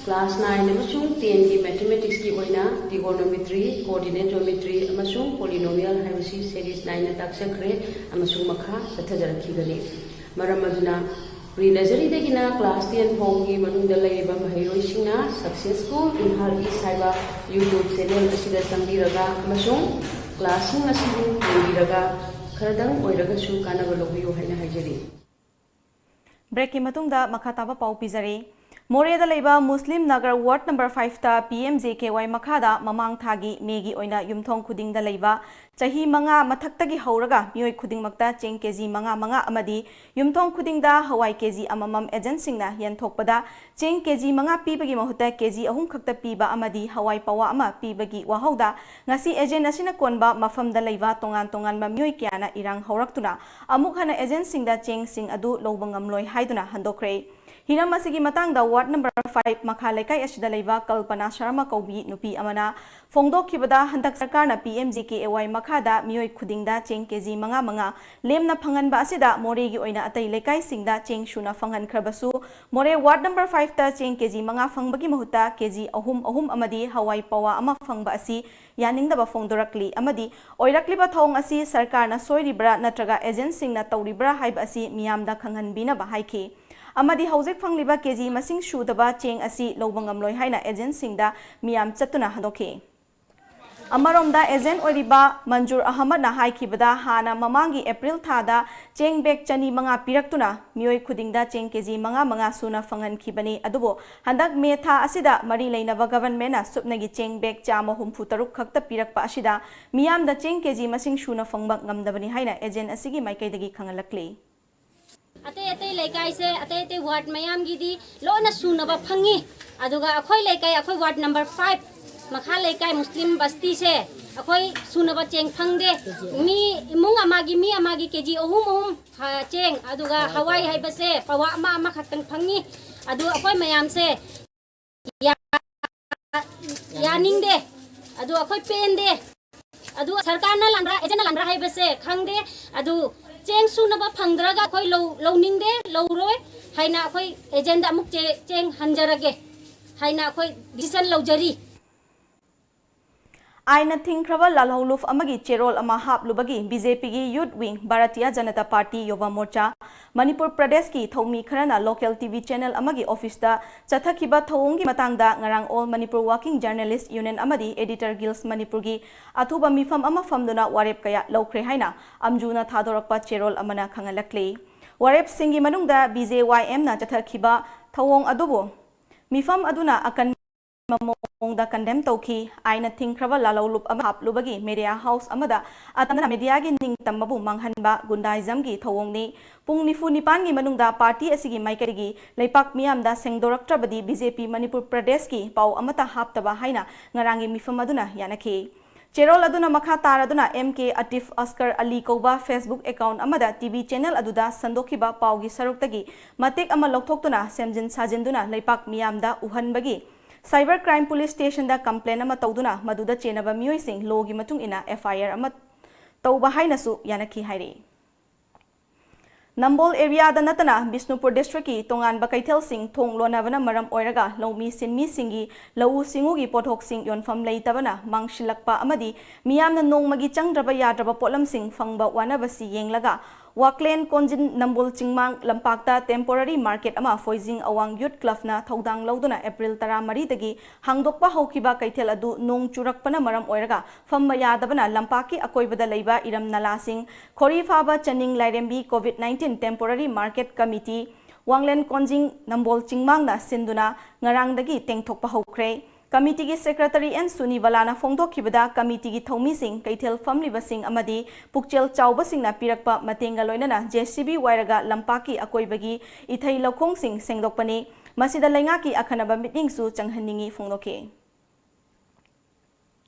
class nine ꯑꯃꯁꯨꯡ tenꯒꯤ mathematicsꯀꯤ ꯑꯣꯏꯅ trigonometry, coordinate geometry ꯑꯃꯁꯨꯡ polynomial ꯍꯥꯏꯕꯁꯤ series nineꯅ ꯇꯥꯛꯆꯈ꯭ꯔꯦ ꯑꯃꯁꯨꯡ ꯃꯈꯥ ꯆꯠꯊꯖꯔꯛꯈꯤꯒꯅꯤ꯫ ꯃꯔꯝ ꯑꯗꯨꯅ pre nurseryꯗꯒꯤꯅ class ten ꯐꯥꯎꯕꯒꯤ ꯃꯅꯨꯡꯗ ꯂꯩꯔꯤꯕ ꯃꯍꯩꯔꯣꯏꯁꯤꯡꯅ Success School Imphal East ꯍꯥꯏꯕ YouTube channel ꯑꯁꯤꯗ ꯆꯪꯕꯤꯔꯒ ꯑꯃꯁꯨꯡ classꯁꯤꯡ ꯑꯁꯤꯕꯨ ꯌꯦꯡꯕꯤꯔꯒ ꯈꯔꯗꯪ ꯑꯣꯏꯔꯒꯁꯨ ꯀꯥꯟꯅꯕ ꯂꯧꯕꯤꯌꯨ ꯍꯥꯏꯅ ꯍꯥꯏꯖꯔꯤ꯫ Breakꯀꯤ ꯃꯇꯨꯡꯗ ꯃꯈꯥ ꯇꯥꯕ ꯄꯥꯎ ꯄꯤꯖꯔꯤ꯫ ꯃꯣꯔꯦꯗ ꯂꯩꯕ Muslim Nagar Ward number fiveꯇ P M J K Y ꯃꯈꯥꯗ ꯃꯃꯥꯡ ꯊꯥꯒꯤ ꯃꯦꯒꯤ ꯑꯣꯏꯅ ꯌꯨꯝꯊꯣꯡ ꯈꯨꯗꯤꯡꯗ ꯂꯩꯕ ꯆꯍꯤ ꯃꯉꯥ ꯃꯊꯛꯇꯒꯤ ꯍꯧꯔꯒ ꯃꯤꯑꯣꯏ ꯈꯨꯗꯤꯡꯃꯛꯇ ꯆꯦꯡ ꯀꯦꯖꯤ ꯃꯉꯥ ꯃꯉꯥ ꯑꯃꯗꯤ ꯌꯨꯝꯊꯣꯡ ꯈꯨꯗꯤꯡꯗ ꯍꯋꯥꯏ ꯀꯦꯖꯤ ꯑꯃꯃꯝ agentꯁꯤꯡꯅ ꯌꯦꯟꯊꯣꯛꯄꯗ ꯆꯦꯡ ꯀꯦꯖꯤ ꯃꯉꯥ ꯄꯤꯕꯒꯤ ꯃꯍꯨꯠꯇ ꯀꯦꯖꯤ ꯑꯍꯨꯝ ꯈꯛꯇ ꯄꯤꯕ ꯑꯃꯗꯤ ꯍꯋꯥꯏ ꯄꯋꯥ ꯑꯃ ꯄꯤꯕꯒꯤ ꯋꯥꯍꯧꯗ ꯉꯁꯤ agent ꯑꯁꯤꯅ ꯀꯣꯟꯕ ꯃꯐꯝꯗ ꯂꯩꯕ ꯇꯣꯉꯥꯟ ꯇꯣꯉꯥꯟꯕ ꯃꯤꯑꯣꯏ ꯀꯌꯥꯅ ꯏꯔꯥꯡ ꯍꯧꯔꯛꯇꯨꯅ ꯑꯃꯨꯛ ꯍꯟꯅ agentꯁꯤꯡꯗ ꯆꯦꯡꯁꯤꯡ ꯑꯗꯨ ꯂꯧꯕ ꯉꯝꯂꯣꯏ ꯍꯥꯏꯗꯨꯅ ꯍꯟꯗꯣꯛꯈ꯭ꯔꯦ꯫ ꯍꯤꯔꯝ ꯑꯁꯤꯒꯤ ꯃꯇꯥꯡꯗ Ward number five ꯃꯈꯥ ꯂꯩꯀꯥꯏ ꯑꯁꯤꯗ ꯂꯩꯕ ꯀꯜꯄꯅꯥ ꯁꯔꯃ ꯀꯧꯕꯤ ꯅꯨꯄꯤ ꯑꯃꯅ ꯐꯣꯡꯗꯣꯛꯈꯤꯕꯗ, ꯍꯟꯗꯛ ꯁꯔꯀꯥꯔꯅ P M J K Y ꯃꯈꯥꯗ ꯃꯤꯑꯣꯏ ꯈꯨꯗꯤꯡꯗ ꯆꯦꯡ ꯀꯦꯖꯤ ꯃꯉꯥ ꯃꯉꯥ ꯂꯦꯝꯅ ꯐꯪꯍꯟꯕ ꯑꯁꯤꯗ ꯃꯣꯔꯦꯒꯤ ꯑꯣꯏꯅ ꯑꯇꯩ ꯂꯩꯀꯥꯏꯁꯤꯡꯗ ꯆꯦꯡ ꯁꯨꯅ ꯐꯪꯍꯟꯈ꯭ꯔꯕꯁꯨ, ꯃꯣꯔꯦ Ward number fiveꯇ ꯆꯦꯡ ꯀꯦꯖꯤ ꯃꯉꯥ ꯐꯪꯕꯒꯤ ꯃꯍꯨꯠꯇ ꯀꯦꯖꯤ ꯑꯍꯨꯝ, ꯑꯍꯨꯝ ꯑꯃꯗꯤ ꯍꯋꯥꯏ ꯄꯋꯥ ꯑꯃ ꯐꯪꯕ ꯑꯁꯤ ꯌꯥꯅꯤꯡꯗꯕ ꯐꯣꯡꯗꯣꯔꯛꯂꯤ ꯑꯃꯗꯤ ꯑꯣꯏꯔꯛꯂꯤꯕ ꯊꯧꯑꯣꯡ ꯑꯁꯤ ꯁꯔꯀꯥꯔꯅ ꯁꯣꯏꯔꯤꯕ꯭ꯔꯥ ꯅꯠꯇ꯭ꯔꯒ agentꯁꯤꯡꯅ ꯇꯧꯔꯤꯕ꯭ꯔꯥ ꯍꯥꯏꯕ ꯑꯁꯤ ꯃꯤꯌꯥꯝꯗ ꯈꯪꯍꯟꯕꯤꯅꯕ ꯍꯥꯏꯈꯤ꯫ ꯑꯃꯗꯤ ꯍꯧꯖꯤꯛ ꯐꯪꯂꯤꯕ ꯀꯦꯖꯤ ꯃꯁꯤꯡ ꯁꯨꯗꯕ ꯆꯦꯡ ꯑꯁꯤ ꯂꯧꯕ ꯉꯝꯂꯣꯏ ꯍꯥꯏꯅ agentꯁꯤꯡꯗ ꯃꯤꯌꯥꯝ ꯆꯠꯇꯨꯅ ꯍꯟꯗꯣꯛꯈꯤ꯫ ꯑꯃꯔꯣꯝꯗ agent ꯑꯣꯏꯔꯤꯕ ꯃꯟꯖꯨꯔ ꯑꯍꯃꯗꯅ ꯍꯥꯏꯈꯤꯕꯗ, ꯍꯥꯟꯅ ꯃꯃꯥꯡꯒꯤ April ꯊꯥꯗ ꯆꯦꯡ bag ꯆꯅꯤ ꯃꯉꯥ ꯄꯤꯔꯛꯇꯨꯅ ꯃꯤꯑꯣꯏ ꯈꯨꯗꯤꯡꯗ ꯆꯦꯡ ꯀꯦꯖꯤ ꯃꯉꯥ ꯃꯉꯥ ꯁꯨꯅ ꯐꯪꯍꯟꯈꯤꯕꯅꯤ꯫ ꯑꯗꯨꯕꯨ ꯍꯟꯗꯛ May ꯊꯥ ꯑꯁꯤꯗ ꯃꯔꯤ ꯂꯩꯅꯕ governmentꯅ ꯁꯨꯞꯅꯒꯤ ꯆꯦꯡ bag ꯆꯥꯝꯃ ꯍꯨꯝꯐꯨ ꯇꯔꯨꯛ ꯈꯛꯇ ꯄꯤꯔꯛꯄ ꯑꯁꯤꯗ ꯃꯤꯌꯥꯝꯗ ꯆꯦꯡ ꯀꯦꯖꯤ ꯃꯁꯤꯡ ꯁꯨꯅ ꯐꯪꯕ ꯉꯝꯗꯕꯅꯤ ꯍꯥꯏꯅ agent ꯑꯁꯤꯒꯤ ꯃꯥꯏꯀꯩꯗꯒꯤ ꯈꯪꯍꯜꯂꯛꯂꯤ꯫ ꯑꯇꯩ ꯑꯇꯩ ꯂꯩꯀꯥꯏꯁꯦ, ꯑꯇꯩ ꯑꯇꯩ ꯋꯥꯔꯗ ꯃꯌꯥꯝꯒꯤꯗꯤ ꯂꯣꯏꯅ ꯁꯨꯅꯕ ꯐꯪꯉꯤ꯫ ꯑꯗꯨꯒ ꯑꯩꯈꯣꯏ ꯂꯩꯀꯥꯏ, ꯑꯩꯈꯣꯏ ꯋꯥꯔꯗ ꯅꯝꯕꯔ ꯐꯥꯏꯚ ꯃꯈꯥ ꯂꯩꯀꯥꯏ ꯃꯨꯁꯂꯤꯝ ꯕꯁꯇꯤꯁꯦ ꯑꯩꯈꯣꯏ ꯁꯨꯅꯕ ꯆꯦꯡ ꯐꯪꯗꯦ꯫ ꯃꯤ, ꯏꯃꯨꯡ ꯑꯃꯒꯤ, ꯃꯤ ꯑꯃꯒꯤ ꯀꯦ ꯖꯤ ꯑꯍꯨꯝ ꯑꯍꯨꯝ, ꯍꯥ, ꯆꯦꯡ, ꯑꯗꯨꯒ ꯍꯋꯥꯏ ꯍꯥꯏꯕꯁꯦ ꯄꯋꯥ ꯑꯃ ꯑꯃꯈꯛꯇꯪ ꯐꯪꯉꯤ꯫ ꯑꯗꯨ ꯑꯩꯈꯣꯏ ꯃꯌꯥꯝꯁꯦ ꯌꯥ-, ꯌꯥꯅꯤꯡꯗꯦ꯫ ꯑꯗꯨ ꯑꯩꯈꯣꯏ ꯄꯦꯟꯗꯦ꯫ ꯑꯗꯨ ꯁꯔꯀꯥꯔꯅ ꯂꯥꯟꯕ꯭ꯔꯥ, ꯑꯦꯖꯦꯟꯅ ꯂꯥꯟꯕ꯭ꯔꯥ ꯍꯥꯏꯕꯁꯦ ꯈꯪꯗꯦ꯫ ꯑꯗꯨ ꯆꯦꯡ ꯁꯨꯅꯕ ꯐꯪꯗ꯭ꯔꯒ ꯑꯩꯈꯣꯏ ꯂꯧ-, ꯂꯧꯅꯤꯡꯗꯦ, ꯂꯧꯔꯣꯏ ꯍꯥꯏꯅ ꯑꯩꯈꯣꯏ ꯑꯦꯖꯦꯟꯗ ꯑꯃꯨꯛ ꯆꯦ-, ꯆꯦꯡ ꯍꯟꯖꯔꯒꯦ ꯍꯥꯏꯅ ꯑꯩꯈꯣꯏ ꯗꯤꯁꯤꯖꯟ ꯂꯧꯖꯔꯤ꯫ ꯑꯥꯏꯟꯅ ꯊꯤꯡꯈ꯭ꯔꯕ ꯂꯥꯜꯍꯧꯂꯨꯞ ꯑꯃꯒꯤ ꯆꯦꯔꯣꯜ ꯑꯃ ꯍꯥꯞꯂꯨꯕꯒꯤ ꯕꯤ ꯖꯦ ꯄꯤꯒꯤ ꯌꯨꯠ ꯋꯤꯡ ꯚꯥꯔꯇꯤꯌꯥ ꯖꯅꯇꯥ ꯄꯥꯔꯇꯤ ꯌꯨꯚꯥ ꯃꯣꯔꯆꯥ ꯃꯅꯤꯄꯨꯔ ꯄ꯭ꯔꯗꯦꯁꯀꯤ ꯊꯧꯃꯤ ꯈꯔꯅ ꯂꯣꯀꯦꯜ ꯇꯤ ꯚꯤ ꯆꯦꯅꯦꯜ ꯑꯃꯒꯤ ꯑꯣꯐꯤꯁꯇ ꯆꯠꯊꯈꯤꯕ ꯊꯧꯑꯣꯡꯒꯤ ꯃꯇꯥꯡꯗ ꯉꯔꯥꯡ all Manipur working journalists union ꯑꯃꯗꯤ ꯑꯦꯗꯤꯇꯔ ꯒꯤꯜꯁ ꯃꯅꯤꯄꯨꯔꯒꯤ ꯑꯊꯨꯕ ꯃꯤꯐꯝ ꯑꯃ ꯐꯝꯗꯨꯅ ꯋꯥꯔꯦꯞ ꯀꯌꯥ ꯂꯧꯈ꯭ꯔꯦ ꯍꯥꯏꯅ ꯑꯝꯖꯨꯅ ꯊꯥꯗꯣꯔꯛꯄ ꯆꯦꯔꯣꯜ ꯑꯃꯅ ꯈꯪꯍꯜꯂꯛꯂꯤ꯫ ꯋꯥꯔꯦꯞꯁꯤꯡꯒꯤ ꯃꯅꯨꯡꯗ ꯕꯤ ꯖꯦ ꯋꯥꯏ ꯑꯦꯝꯅ ꯆꯠꯊꯈꯤꯕ ꯊꯧꯑꯣꯡ ꯑꯗꯨꯕꯨ ꯃꯤꯐꯝ ꯑꯗꯨꯅ ꯑꯀꯟꯕ ꯃꯑꯣꯡꯗ ꯀꯟꯗꯦꯝ ꯇꯧꯈꯤ꯫ ꯑꯥꯏꯟꯅ ꯊꯤꯡꯈ꯭ꯔꯕ ꯂꯥꯜꯍꯧꯂꯨꯞ ꯑꯃ ꯍꯥꯞꯂꯨꯕꯒꯤ ꯃꯦꯗꯤꯌꯥ ꯍꯥꯎꯁ ꯑꯃꯗ ꯑꯇꯝꯅꯅ ꯃꯦꯗꯤꯌꯥꯒꯤ ꯅꯤꯡꯇꯝꯕꯕꯨ ꯃꯥꯡꯍꯟꯕ ꯒꯨꯟꯗꯥꯏꯖꯝꯒꯤ ꯊꯧꯑꯣꯡꯅꯤ꯫ ꯄꯨꯡ ꯅꯤꯐꯨ ꯅꯤꯄꯥꯟꯒꯤ ꯃꯅꯨꯡꯗ ꯄꯥꯔꯇꯤ ꯑꯁꯤꯒꯤ ꯃꯥꯏꯀꯩꯗꯒꯤ ꯂꯩꯄꯥꯛ ꯃꯤꯌꯥꯝꯗ ꯁꯦꯡꯗꯣꯔꯛꯇ꯭ꯔꯕꯗꯤ ꯕꯤ ꯖꯦ ꯄꯤ ꯃꯅꯤꯄꯨꯔ ꯄ꯭ꯔꯗꯦꯁꯀꯤ ꯄꯥꯎ ꯑꯃꯠꯇ ꯍꯥꯞꯇꯕ ꯍꯥꯏꯅ ꯉꯔꯥꯡꯒꯤ ꯃꯤꯐꯝ ꯑꯗꯨꯅ ꯌꯥꯅꯈꯤ꯫ ꯆꯦꯔꯣꯜ ꯑꯗꯨꯅ ꯃꯈꯥ ꯇꯥꯔꯗꯨꯅ ꯑꯦꯝ ꯀꯦ ꯑꯇꯤꯐ ꯑꯁꯀꯔ ꯑꯂꯤ ꯀꯧꯕ Facebook account ꯑꯃꯗ ꯇꯤ ꯚꯤ ꯆꯦꯅꯦꯜ ꯑꯗꯨꯗ ꯁꯟꯗꯣꯛꯈꯤꯕ ꯄꯥꯎꯒꯤ ꯁꯔꯨꯛꯇꯒꯤ ꯃꯇꯦꯛ ꯑꯃ ꯂꯧꯊꯣꯛꯇꯨꯅ ꯁꯦꯝꯖꯤꯟ ꯁꯥꯖꯤꯟꯗꯨꯅ ꯂꯩꯄꯥꯛ ꯃꯤꯌꯥꯝꯗ ꯎꯍꯟꯕꯒꯤ cyber crime police stationꯗ complaint ꯑꯃ ꯇꯧꯗꯨꯅ ꯃꯗꯨꯗ ꯆꯦꯟꯅꯕ ꯃꯤꯑꯣꯏꯁꯤꯡ lawꯒꯤ ꯃꯇꯨꯡ ꯏꯟꯅ F I R ꯑꯃ ꯇꯧꯕ ꯍꯥꯏꯅꯁꯨ ꯌꯥꯅꯈꯤ ꯍꯥꯏꯔꯤ꯫ ꯅꯝꯕꯣꯜ areaꯗ ꯅꯠꯇꯅ ꯕꯤꯁꯅꯨꯄꯨꯔ districtꯀꯤ ꯇꯣꯉꯥꯟꯕ ꯀꯩꯊꯦꯜꯁꯤꯡ ꯊꯣꯡ ꯂꯣꯟꯅꯕꯅ ꯃꯔꯝ ꯑꯣꯏꯔꯒ ꯂꯧꯃꯤ ꯁꯤꯟꯃꯤꯁꯤꯡꯒꯤ ꯂꯧꯎ ꯁꯤꯡꯎꯒꯤ ꯄꯣꯠꯊꯣꯛꯁꯤꯡ ꯌꯣꯟꯐꯝ ꯂꯩꯇꯕꯅ ꯃꯥꯡꯁꯤꯜꯂꯛꯄ ꯑꯃꯗꯤ ꯃꯤꯌꯥꯝꯅ ꯅꯣꯡꯃꯒꯤ ꯆꯪꯗ꯭ꯔꯕ ꯌꯥꯗ꯭ꯔꯕ ꯄꯣꯠꯂꯝꯁꯤꯡ ꯐꯪꯕ ꯋꯥꯅꯕꯁꯤ ꯌꯦꯡꯂꯒ ꯋꯥꯛꯂꯦꯟ ꯀꯣꯟꯖꯤꯟ ꯅꯝꯕꯣꯜ ꯆꯤꯡꯃꯥꯡ ꯂꯝꯄꯥꯛꯇ temporary market ꯑꯃ ꯐꯣꯏꯖꯤꯡ ꯑꯋꯥꯡ youth clubꯅ ꯊꯧꯗꯥꯡ ꯂꯧꯗꯨꯅ April ꯇꯔꯥꯃꯔꯤꯗꯒꯤ ꯍꯥꯡꯗꯣꯛꯄ ꯍꯧꯈꯤꯕ ꯀꯩꯊꯦꯜ ꯑꯗꯨ ꯅꯣꯡ ꯆꯨꯔꯛꯄꯅ ꯃꯔꯝ ꯑꯣꯏꯔꯒ ꯐꯝꯕ ꯌꯥꯗꯕꯅ ꯂꯝꯄꯥꯛꯀꯤ ꯑꯀꯣꯏꯕꯗ ꯂꯩꯕ ꯏꯔꯝ ꯅꯂꯥꯁꯤꯡ, ꯈꯣꯔꯤ ꯐꯥꯕ ꯆꯅꯤꯡ ꯂꯥꯏꯔꯦꯝꯕꯤ COVID nineteen temporary market committee, ꯋꯥꯡꯂꯦꯟ ꯀꯣꯟꯖꯤꯡ ꯅꯝꯕꯣꯜ ꯆꯤꯡꯃꯥꯡꯅ ꯁꯤꯟꯗꯨꯅ ꯉꯔꯥꯡꯗꯒꯤ ꯇꯦꯡꯊꯣꯛꯄ ꯍꯧꯈ꯭ꯔꯦ꯫ ꯀꯃꯤꯇꯤꯒꯤ ꯁꯦꯀ꯭ꯔꯦꯇꯔꯤ ꯑꯦꯟ ꯁꯨꯅꯤꯕꯂꯥꯅ ꯐꯣꯡꯗꯣꯛꯈꯤꯕꯗ, ꯀꯃꯤꯇꯤꯒꯤ ꯊꯧꯃꯤꯁꯤꯡ, ꯀꯩꯊꯦꯜ ꯐꯝꯂꯤꯕꯁꯤꯡ ꯑꯃꯗꯤ ꯄꯨꯛꯆꯦꯜ ꯆꯥꯎꯕꯁꯤꯡꯅ ꯄꯤꯔꯛꯄ ꯃꯇꯦꯡꯒ ꯂꯣꯏꯅꯅ ꯖꯦ ꯁꯤ ꯕꯤ ꯋꯥꯏꯔꯒ ꯂꯝꯄꯥꯛꯀꯤ ꯑꯀꯣꯏꯕꯒꯤ ꯏꯊꯩ ꯂꯧꯈꯣꯡꯁꯤꯡ ꯁꯦꯡꯗꯣꯛꯄꯅꯤ꯫ ꯃꯁꯤꯗ ꯂꯩꯉꯥꯛꯀꯤ ꯑꯈꯟꯅꯕ ꯃꯤꯠꯌꯦꯡꯁꯨ ꯆꯪꯍꯟꯅꯤꯡꯏ ꯐꯣꯡꯗꯣꯛꯈꯤ꯫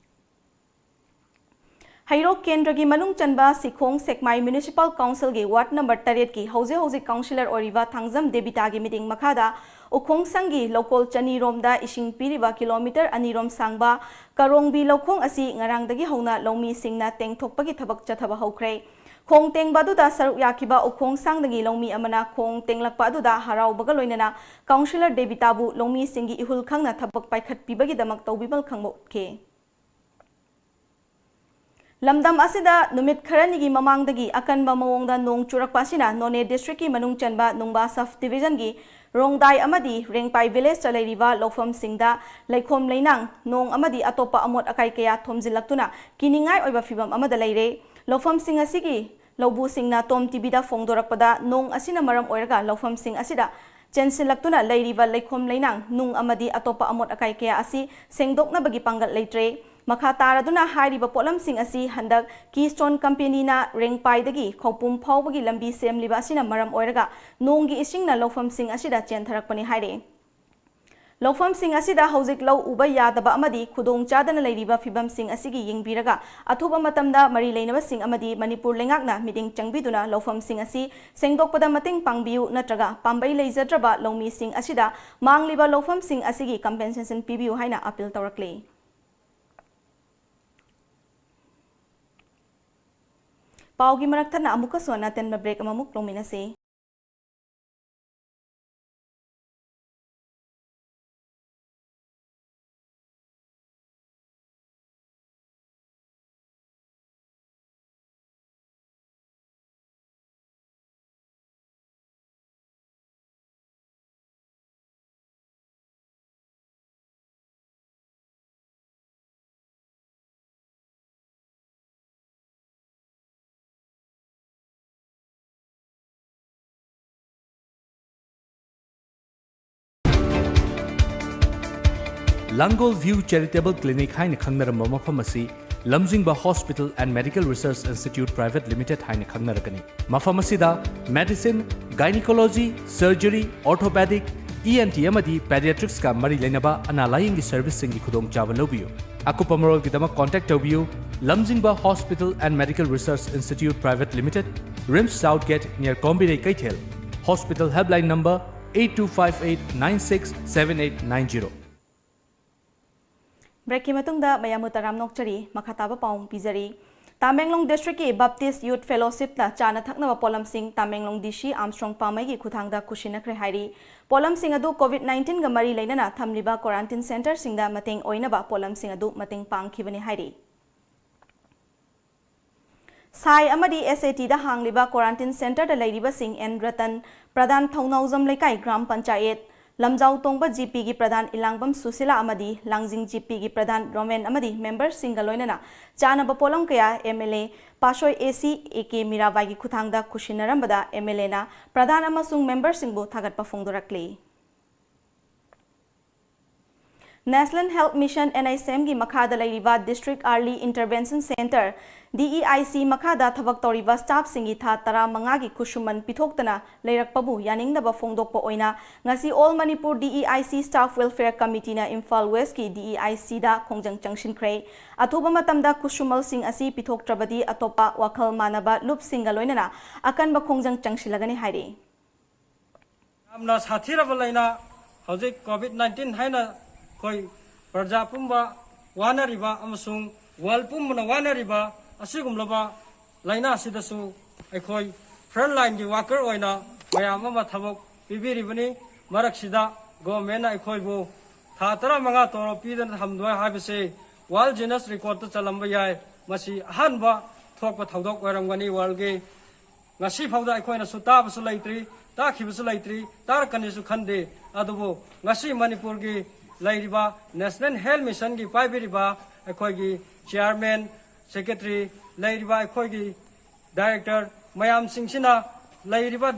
ꯍꯩꯔꯣꯛ ꯀꯦꯟꯗ꯭ꯔꯒꯤ ꯃꯅꯨꯡ ꯆꯟꯕ ꯁꯤꯈꯣꯡ ꯁꯦꯛꯃꯥꯏ ꯃ꯭ꯌꯨꯅꯤꯁꯤꯄꯥꯜ ꯀꯥꯎꯟꯁꯤꯜꯒꯤ ꯋꯥꯔꯗ ꯅꯝꯕꯔ ꯇꯔꯦꯠꯀꯤ ꯍꯧꯖꯤꯛ ꯍꯧꯖꯤꯛ ꯀꯥꯎꯟꯁꯤꯂꯔ ꯑꯣꯏꯔꯤꯕ ꯊꯥꯡꯖꯝ ꯗꯦꯕꯤꯇꯥꯒꯤ ꯃꯤꯠꯌꯦꯡ ꯃꯈꯥꯗ ꯎꯈꯣꯡ ꯁꯪꯒꯤ ꯂꯧꯀꯣꯜ ꯆꯅꯤꯔꯣꯝꯗ ꯏꯁꯤꯡ ꯄꯤꯔꯤꯕ ꯀꯤꯂꯣꯃꯤꯇꯔ ꯑꯅꯤꯔꯣꯝ ꯁꯥꯡꯕ ꯀꯔꯣꯡꯕꯤ ꯂꯧꯈꯣꯡ ꯑꯁꯤ ꯉꯔꯥꯡꯗꯒꯤ ꯍꯧꯅ ꯂꯧꯃꯤꯁꯤꯡꯅ ꯇꯦꯡꯊꯣꯛꯄꯒꯤ ꯊꯕꯛ ꯆꯠꯊꯕ ꯍꯧꯈ꯭ꯔꯦ꯫ ꯈꯣꯡ ꯇꯦꯡꯕ ꯑꯗꯨꯗ ꯁꯔꯨꯛ ꯌꯥꯈꯤꯕ ꯎꯈꯣꯡ ꯁꯪꯗꯒꯤ ꯂꯧꯃꯤ ꯑꯃꯅ ꯈꯣꯡ ꯇꯦꯡꯂꯛꯄ ꯑꯗꯨꯗ ꯍꯔꯥꯎꯕꯒ ꯂꯣꯏꯅꯅ ꯀꯥꯎꯟꯁꯤꯂꯔ ꯗꯦꯕꯤꯇꯥꯕꯨ ꯂꯧꯃꯤꯁꯤꯡꯒꯤ ꯏꯍꯨꯜ ꯈꯪꯅ ꯊꯕꯛ ꯄꯥꯏꯈꯠꯄꯤꯕꯒꯤꯗꯃꯛ ꯇꯧꯕꯤꯃꯜ ꯈꯪꯕ ꯎꯠꯈꯤ꯫ ꯂꯝꯗꯝ ꯑꯁꯤꯗ ꯅꯨꯃꯤꯠ ꯈꯔꯅꯤꯒꯤ ꯃꯃꯥꯡꯗꯒꯤ ꯑꯀꯟꯕ ꯃꯑꯣꯡꯗ ꯅꯣꯡ ꯆꯨꯔꯛꯄ ꯑꯁꯤꯅ ꯅꯣꯅꯦ ꯗꯤꯁꯇ꯭ꯔꯤꯛꯀꯤ ꯃꯅꯨꯡ ꯆꯟꯕ ꯅꯨꯡꯕꯥ ꯁꯕ ꯗꯤꯕꯤꯖꯟꯒꯤ ꯔꯣꯡꯗꯥꯏ ꯑꯃꯗꯤ ꯔꯦꯡꯄꯥꯏ ꯚꯤꯂꯦꯖꯇ ꯂꯩꯔꯤꯕ ꯂꯧꯐꯝꯁꯤꯡꯗ ꯂꯩꯈꯣꯝ ꯂꯩꯅꯥꯡ, ꯅꯣꯡ ꯑꯃꯗꯤ ꯑꯇꯣꯞꯄ ꯑꯃꯣꯠ ꯑꯀꯥꯏ ꯀꯌꯥ ꯊꯣꯝꯖꯤꯜꯂꯛꯇꯨꯅ ꯀꯤꯅꯤꯡꯉꯥꯏ ꯑꯣꯏꯕ ꯐꯤꯚꯝ ꯑꯃꯗ ꯂꯩꯔꯦ꯫ ꯂꯧꯐꯝꯁꯤꯡ ꯑꯁꯤꯒꯤ ꯂꯧꯕꯨꯁꯤꯡꯅ ꯇꯣꯝ ꯇꯤꯚꯤꯗ ꯐꯣꯡꯗꯣꯔꯛꯄꯗ, ꯅꯣꯡ ꯑꯁꯤꯅ ꯃꯔꯝ ꯑꯣꯏꯔꯒ ꯂꯧꯐꯝꯁꯤꯡ ꯑꯁꯤꯗ ꯆꯦꯟꯁꯤꯜꯂꯛꯇꯨꯅ ꯂꯩꯔꯤꯕ ꯂꯩꯈꯣꯝ ꯂꯩꯅꯥꯡ, ꯅꯨꯡ ꯑꯃꯗꯤ ꯑꯇꯣꯞꯄ ꯑꯃꯣꯠ ꯑꯀꯥꯏ ꯀꯌꯥ ꯑꯁꯤ ꯁꯦꯡꯗꯣꯛꯅꯕꯒꯤ ꯄꯥꯡꯒꯜ ꯂꯩꯇ꯭ꯔꯦ꯫ ꯃꯈꯥ ꯇꯥꯔꯗꯨꯅ ꯍꯥꯏꯔꯤꯕ ꯄꯣꯠꯂꯝꯁꯤꯡ ꯑꯁꯤ ꯍꯟꯗꯛ ꯀꯤꯁꯇꯣꯟ ꯀꯝꯄꯦꯅꯤꯅ ꯔꯦꯡꯄꯥꯏꯗꯒꯤ ꯈꯧꯄꯨꯝ ꯐꯥꯎꯕꯒꯤ ꯂꯝꯕꯤ ꯁꯦꯝꯂꯤꯕ ꯑꯁꯤꯅ ꯃꯔꯝ ꯑꯣꯏꯔꯒ ꯅꯣꯡꯒꯤ ꯏꯁꯤꯡꯅ ꯂꯧꯐꯝꯁꯤꯡ ꯑꯁꯤꯗ ꯆꯦꯟꯊꯔꯛꯄꯅꯤ ꯍꯥꯏꯔꯦ꯫ ꯂꯧꯐꯝꯁꯤꯡ ꯑꯁꯤꯗ ꯍꯧꯖꯤꯛ ꯂꯧ ꯎꯕ ꯌꯥꯗꯕ ꯑꯃꯗꯤ ꯈꯨꯗꯣꯡ ꯆꯥꯗꯅ ꯂꯩꯔꯤꯕ ꯐꯤꯚꯝꯁꯤꯡ ꯑꯁꯤꯒꯤ ꯌꯦꯡꯕꯤꯔꯒ, ꯑꯊꯨꯕ ꯃꯇꯝꯗ ꯃꯔꯤ ꯂꯩꯅꯕꯁꯤꯡ ꯑꯃꯗꯤ ꯃꯅꯤꯄꯨꯔ ꯂꯩꯉꯥꯛꯅ ꯃꯤꯠꯌꯦꯡ ꯆꯪꯕꯤꯗꯨꯅ ꯂꯧꯐꯝꯁꯤꯡ ꯑꯁꯤ ꯁꯦꯡꯗꯣꯛꯄꯗ ꯃꯇꯦꯡ ꯄꯥꯡꯕꯤꯌꯨ ꯅꯠꯇ꯭ꯔꯒ ꯄꯥꯝꯕꯩ ꯂꯩꯖꯗ꯭ꯔꯕ ꯂꯧꯃꯤꯁꯤꯡ ꯑꯁꯤꯗ ꯃꯥꯡꯂꯤꯕ ꯂꯧꯐꯝꯁꯤꯡ ꯑꯁꯤꯒꯤ ꯀꯝꯄꯦꯟꯁꯦꯁꯟ ꯄꯤꯕꯤꯌꯨ ꯍꯥꯏꯅ ꯑꯥꯄꯤꯜ ꯇꯧꯔꯛꯂꯤ꯫ ꯄꯥꯎꯒꯤ ꯃꯔꯛ ꯊꯠꯅ ꯑꯃꯨꯛꯀꯁꯨ ꯑꯅꯥꯇꯦꯟꯕ ꯕ꯭ꯔꯦꯛ ꯑꯃꯃꯨꯛ ꯂꯧꯃꯤꯟꯅꯁꯤ꯫ ꯂꯥꯡꯒꯣꯜ ꯚ꯭ꯌꯨ ꯆꯦꯔꯤꯇꯦꯕꯜ ꯀ꯭ꯂꯤꯅꯤꯛ ꯍꯥꯏꯅ ꯈꯪꯅꯔꯝꯕ ꯃꯐꯝ ꯑꯁꯤ Lamjingba hospital and medical research institute private limited ꯍꯥꯏꯅ ꯈꯪꯅꯔꯒꯅꯤ꯫ ꯃꯐꯝ ꯑꯁꯤꯗ medicine, gynaecology, surgery, orthopaedic, E N T ꯑꯃꯗꯤ ꯄꯦꯗꯤꯌꯥꯇ꯭ꯔꯤꯛꯁꯀ ꯃꯔꯤ ꯂꯩꯅꯕ ꯑꯅꯥ ꯂꯥꯌꯦꯡꯒꯤ ꯁꯔꯚꯤꯁꯁꯤꯡꯒꯤ ꯈꯨꯗꯣꯡꯆꯥꯕ ꯂꯧꯕꯤꯌꯨ꯫ ꯑꯀꯨꯞꯄ ꯃꯔꯣꯜꯒꯤꯗꯃꯛ ꯀꯣꯟꯇꯦꯛ ꯇꯧꯕꯤꯌꯨ, Lamjingba hospital and medical research institute private limited, RIMS south gate, near Kombirei Keithel. Hospital helpline number eight two five eight nine six seven eight nine zero꯫ ꯕ꯭ꯔꯦꯛꯀꯤ ꯃꯇꯨꯡꯗ ꯃꯌꯥꯝꯕꯨ ꯇꯔꯥꯝ ꯅꯣꯛꯆꯔꯤ꯫ ꯃꯈꯥ ꯇꯥꯕ ꯄꯥꯎ ꯄꯤꯖꯔꯤ꯫ ꯇꯥꯃꯦꯡꯂꯣꯡ ꯗꯤꯁꯇ꯭ꯔꯤꯛꯀꯤ ꯕꯞꯇꯤꯁ ꯌꯨꯠ ꯐꯦꯂꯣꯁꯤꯞꯅ ꯆꯥꯅ ꯊꯛꯅꯕ ꯄꯣꯠꯂꯝꯁꯤꯡ ꯇꯥꯃꯦꯡꯂꯣꯡ ꯗꯤ ꯁꯤ ꯑꯥꯝꯁ꯭ꯇ꯭ꯔꯣꯡ ꯄꯥꯃꯩꯒꯤ ꯈꯨꯠꯊꯥꯡꯗ ꯈꯨꯠꯁꯤꯟꯅꯈ꯭ꯔꯦ ꯍꯥꯏꯔꯤ꯫ ꯄꯣꯠꯂꯝꯁꯤꯡ ꯑꯗꯨ ꯀꯣꯚꯤꯗ ꯅꯥꯏꯟꯇꯤꯟꯒ ꯃꯔꯤ ꯂꯩꯅꯅ ꯊꯝꯂꯤꯕ ꯀ꯭ꯋꯥꯔꯟꯇꯤꯟ ꯁꯦꯟꯇꯔꯁꯤꯡꯗ ꯃꯇꯦꯡ ꯑꯣꯏꯅꯕ ꯄꯣꯠꯂꯝꯁꯤꯡ ꯑꯗꯨ ꯃꯇꯦꯡ ꯄꯥꯡꯈꯤꯕꯅꯤ ꯍꯥꯏꯔꯤ꯫ ꯁꯥꯏ ꯑꯃꯗꯤ ꯑꯦꯁ ꯑꯦ ꯇꯤꯗ ꯍꯥꯡꯂꯤꯕ ꯀ꯭ꯋꯥꯔꯟꯇꯤꯟ ꯁꯦꯟꯇꯔꯗ ꯂꯩꯔꯤꯕꯁꯤꯡ ꯑꯦꯟ ꯔꯇꯟ, ꯄ꯭ꯔꯙꯥꯟ ꯊꯧꯅꯥꯎꯖꯝ ꯂꯩꯀꯥꯏ ꯒ꯭ꯔꯥꯝ ꯄꯟꯆꯥꯌꯦꯠ, ꯂꯝꯖꯥꯎ ꯇꯣꯡꯕ ꯖꯤ ꯄꯤꯒꯤ ꯄ꯭ꯔꯙꯥꯟ ꯏꯂꯥꯡꯕꯝ ꯁꯨꯁꯤꯂꯥ ꯑꯃꯗꯤ ꯂꯥꯡꯖꯤꯡ ꯖꯤ ꯄꯤꯒꯤ ꯄ꯭ꯔꯙꯥꯟ ꯔꯣꯃꯦꯟ ꯑꯃꯗꯤ ꯃꯦꯝꯕꯔꯁꯤꯡꯒ ꯂꯣꯏꯅꯅ ꯆꯥꯅꯕ ꯄꯣꯠꯂꯝ ꯀꯌꯥ ꯑꯦꯝ ꯑꯦꯜ ꯑꯦ ꯄꯥꯁꯣꯏ ꯑꯦ ꯁꯤ ꯑꯦ ꯀꯦ ꯃꯤꯔꯥꯕꯥꯏꯒꯤ ꯈꯨꯠꯊꯥꯡꯗ ꯈꯨꯠꯁꯤꯟꯅꯔꯝꯕꯗ ꯑꯦꯝ ꯑꯦꯜ ꯑꯦꯅ ꯄ꯭ꯔꯙꯥꯟ ꯑꯃꯁꯨꯡ ꯃꯦꯝꯕꯔꯁꯤꯡꯕꯨ ꯊꯥꯒꯠꯄ ꯐꯣꯡꯗꯣꯔꯛꯂꯤ꯫ National Health Mission, N H M ꯒꯤ ꯃꯈꯥꯗ ꯂꯩꯔꯤꯕ District Early Intervention Centre, D E I C, ꯃꯈꯥꯗ ꯊꯕꯛ ꯇꯧꯔꯤꯕ ꯁ꯭ꯇꯥꯐꯁꯤꯡꯒꯤ ꯊꯥ ꯇꯔꯥꯃꯉꯥꯒꯤ ꯈꯨꯠꯁꯨꯃꯟ ꯄꯤꯊꯣꯛꯇꯅ ꯂꯩꯔꯛꯄꯕꯨ ꯌꯥꯅꯤꯡꯗꯕ ꯐꯣꯡꯗꯣꯛꯄ ꯑꯣꯏꯅ ꯉꯁꯤ All Manipur D E I C Staff Welfare Committeeꯅ Imphal ꯋꯦꯁꯀꯤ D E I Cꯗ ꯈꯣꯡꯖꯪ ꯆꯪꯁꯤꯟꯈ꯭ꯔꯦ꯫ ꯑꯊꯨꯕ ꯃꯇꯝꯗ ꯈꯨꯠꯁꯨꯃꯜꯁꯤꯡ ꯑꯁꯤ ꯄꯤꯊꯣꯛꯇ꯭ꯔꯕꯗꯤ ꯑꯇꯣꯞꯄ ꯋꯥꯈꯜ ꯃꯥꯟꯅꯕ ꯂꯨꯞꯁꯤꯡꯒ ꯂꯣꯏꯅꯅ ꯑꯀꯟꯕ ꯈꯣꯡꯖꯪ ꯆꯪꯁꯤꯜꯂꯒꯅꯤ ꯍꯥꯏꯔꯤ꯫ ꯌꯥꯝꯅ ꯁꯥꯊꯤꯔꯕ ꯂꯥꯏꯅꯥ, ꯍꯧꯖꯤꯛ ꯀꯣꯚꯤꯗ ꯅꯥꯏꯟꯇꯤꯟ ꯍꯥꯏꯅ ꯑꯩꯈꯣꯏ ꯄ꯭ꯔꯖꯥ ꯄꯨꯝꯕ ꯋꯥꯅꯔꯤꯕ ꯑꯃꯁꯨꯡ ꯋꯥꯔꯜ ꯄꯨꯝꯕꯅ ꯋꯥꯅꯔꯤꯕ ꯑꯁꯤꯒꯨꯝꯂꯕ ꯂꯥꯏꯅꯥ ꯑꯁꯤꯗꯁꯨ ꯑꯩꯈꯣꯏ ꯐ꯭ꯔꯟꯠ ꯂꯥꯏꯟꯒꯤ ꯋꯥꯀꯔ ꯑꯣꯏꯅ ꯃꯌꯥꯝ ꯑꯃ ꯊꯕꯛ ꯄꯤꯕꯤꯔꯤꯕꯅꯤ꯫ ꯃꯔꯛꯁꯤꯗ ꯒꯣꯔꯃꯦꯟꯅ ꯑꯩꯈꯣꯏꯕꯨ ꯊꯥ ꯇꯔꯥꯃꯉꯥ ꯇꯣꯂꯣꯞ ꯄꯤꯗꯅ ꯊꯝꯗꯣꯏ ꯍꯥꯏꯕꯁꯤ ꯋꯥꯔꯜ ꯖꯤꯅꯁ ꯔꯦꯀꯣꯔꯠꯇ ꯆꯜꯂꯝꯕ ꯌꯥꯏ꯫ ꯃꯁꯤ ꯑꯍꯥꯟꯕ ꯊꯣꯛꯄ ꯊꯧꯗꯣꯛ ꯑꯣꯏꯔꯝꯒꯅꯤ ꯋꯥꯔꯜꯒꯤ꯫ ꯉꯁꯤ ꯐꯥꯎꯗ ꯑꯩꯈꯣꯏꯅꯁꯨ ꯇꯥꯕꯁꯨ ꯂꯩꯇ꯭ꯔꯤ, ꯇꯥꯈꯤꯕꯁꯨ ꯂꯩꯇ꯭ꯔꯤ, ꯇꯥꯔꯛꯀꯅꯤꯁꯨ ꯈꯟꯗꯦ꯫ ꯑꯗꯨꯕꯨ ꯉꯁꯤ ꯃꯅꯤꯄꯨꯔꯒꯤ ꯂꯩꯔꯤꯕ National Health Missionꯒꯤ ꯄꯥꯏꯕꯤꯔꯤꯕ ꯑꯩꯈꯣꯏꯒꯤ chairman, secretary, ꯂꯩꯔꯤꯕ ꯑꯩꯈꯣꯏꯒꯤ director ꯃꯌꯥꯝꯁꯤꯡꯁꯤꯅ ꯂꯩꯔꯤꯕ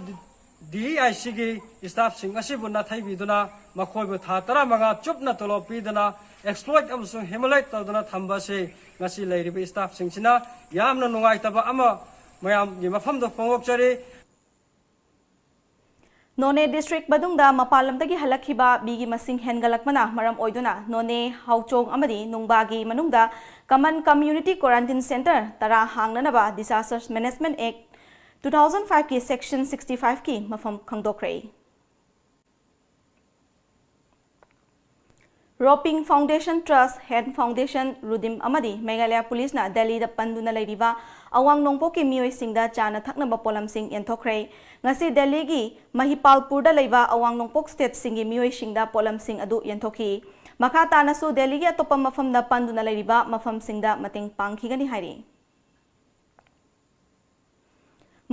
DEICꯒꯤ staffꯁꯤꯡ ꯑꯁꯤꯕꯨ ꯅꯥꯊꯩꯕꯤꯗꯨꯅ ꯃꯈꯣꯏꯕꯨ ꯊꯥ ꯇꯔꯥꯃꯉꯥ ꯆꯨꯞꯅ ꯇꯣꯂꯣꯞ ꯄꯤꯗꯨꯅ exploit ꯑꯃꯁꯨꯡ humiliate ꯇꯧꯗꯨꯅ ꯊꯝꯕ ꯑꯁꯤ ꯉꯁꯤ ꯂꯩꯔꯤꯕ staffꯁꯤꯡꯁꯤꯅ ꯌꯥꯝꯅ ꯅꯨꯡꯉꯥꯏꯇꯕ ꯑꯃ ꯃꯌꯥꯝꯒꯤ ꯃꯐꯝꯗ ꯐꯣꯡꯗꯣꯛꯆꯔꯤ꯫ ꯅꯣꯅꯦ district ꯃꯅꯨꯡꯗ ꯃꯄꯥꯟ ꯂꯝꯗꯒꯤ ꯍꯜꯂꯛꯈꯤꯕ ꯃꯤꯒꯤ ꯃꯁꯤꯡ ꯍꯦꯟꯒꯠꯂꯛꯄꯅ ꯃꯔꯝ ꯑꯣꯏꯗꯨꯅ ꯅꯣꯅꯦ, ꯍꯥꯎꯆꯣꯡ ꯑꯃꯗꯤ ꯅꯨꯡꯕꯥꯒꯤ ꯃꯅꯨꯡꯗ common community quarantine centre ꯇꯔꯥ ꯍꯥꯡꯅꯅꯕ Disaster Management Act two thousand fiveꯀꯤ section sixty fiveꯀꯤ ꯃꯐꯝ ꯈꯪꯗꯣꯛꯈ꯭ꯔꯦ꯫ Roping Foundation Trust, Hand Foundation, ꯔꯨꯗꯤꯝ ꯑꯃꯗꯤ ꯃꯦꯘꯥꯂꯌꯥ ꯄꯨꯂꯤꯁꯅ ꯗꯦꯜꯂꯤꯗ ꯄꯟꯗꯨꯅ ꯂꯩꯔꯤꯕ ꯑꯋꯥꯡ ꯅꯣꯡꯄꯣꯛꯀꯤ ꯃꯤꯑꯣꯏꯁꯤꯡꯗ ꯆꯥꯅ ꯊꯛꯅꯕ ꯄꯣꯠꯂꯝꯁꯤꯡ ꯌꯦꯟꯊꯣꯛꯈ꯭ꯔꯦ꯫ ꯉꯁꯤ ꯗꯦꯜꯂꯤꯒꯤ ꯃꯍꯤꯄꯥꯜꯄꯨꯔꯗ ꯂꯩꯕ ꯑꯋꯥꯡ ꯅꯣꯡꯄꯣꯛ stateꯁꯤꯡꯒꯤ ꯃꯤꯑꯣꯏꯁꯤꯡꯗ ꯄꯣꯠꯂꯝꯁꯤꯡ ꯑꯗꯨ ꯌꯦꯟꯊꯣꯛꯈꯤ꯫ ꯃꯈꯥ ꯇꯥꯅꯁꯨ ꯗꯦꯜꯂꯤꯒꯤ ꯑꯇꯣꯞꯄ ꯃꯐꯝꯗ ꯄꯟꯗꯨꯅ ꯂꯩꯔꯤꯕ ꯃꯐꯝꯁꯤꯡꯗ ꯃꯇꯦꯡ ꯄꯥꯡꯈꯤꯒꯅꯤ ꯍꯥꯏꯔꯤ꯫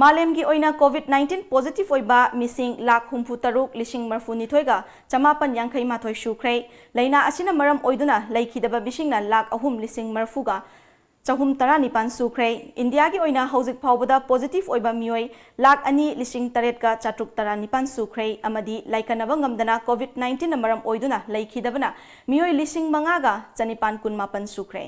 ꯃꯥꯂꯦꯝꯒꯤ ꯑꯣꯏꯅ COVID nineteen positive ꯑꯣꯏꯕ ꯃꯤꯁꯤꯡ ꯂꯥꯈ ꯍꯨꯝꯐꯨ ꯇꯔꯨꯛ ꯂꯤꯁꯤꯡ ꯃꯔꯐꯨ ꯅꯤꯊꯣꯏꯒ ꯆꯃꯥꯄꯟ ꯌꯥꯡꯈꯩ ꯃꯥꯊꯣꯏ ꯁꯨꯈ꯭ꯔꯦ꯫ ꯂꯥꯏꯅꯥ ꯑꯁꯤꯅ ꯃꯔꯝ ꯑꯣꯏꯗꯨꯅ ꯂꯩꯈꯤꯗꯕ ꯃꯤꯁꯤꯡꯅ ꯂꯥꯈ ꯑꯍꯨꯝ ꯂꯤꯁꯤꯡ ꯃꯔꯐꯨꯒ ꯆꯍꯨꯝ ꯇꯔꯥꯅꯤꯄꯥꯟ ꯁꯨꯈ꯭ꯔꯦ꯫ ꯏꯟꯗꯤꯌꯥꯒꯤ ꯑꯣꯏꯅ ꯍꯧꯖꯤꯛ ꯐꯥꯎꯕꯗ positive ꯑꯣꯏꯕ ꯃꯤꯑꯣꯏ ꯂꯥꯈ ꯑꯅꯤ ꯂꯤꯁꯤꯡ ꯇꯔꯦꯠꯀ ꯆꯥꯇ꯭ꯔꯨꯛ ꯇꯔꯥꯅꯤꯄꯥꯟ ꯁꯨꯈ꯭ꯔꯦ ꯑꯃꯗꯤ ꯂꯥꯏꯀꯠꯅꯕ ꯉꯝꯗꯅ COVID nineteenꯅ ꯃꯔꯝ ꯑꯣꯏꯗꯨꯅ ꯂꯩꯈꯤꯗꯕꯅ ꯃꯤꯑꯣꯏ ꯂꯤꯁꯤꯡ ꯃꯉꯥꯒ ꯆꯅꯤꯄꯥꯟ ꯀꯨꯟꯃꯥꯄꯟ ꯁꯨꯈ꯭ꯔꯦ꯫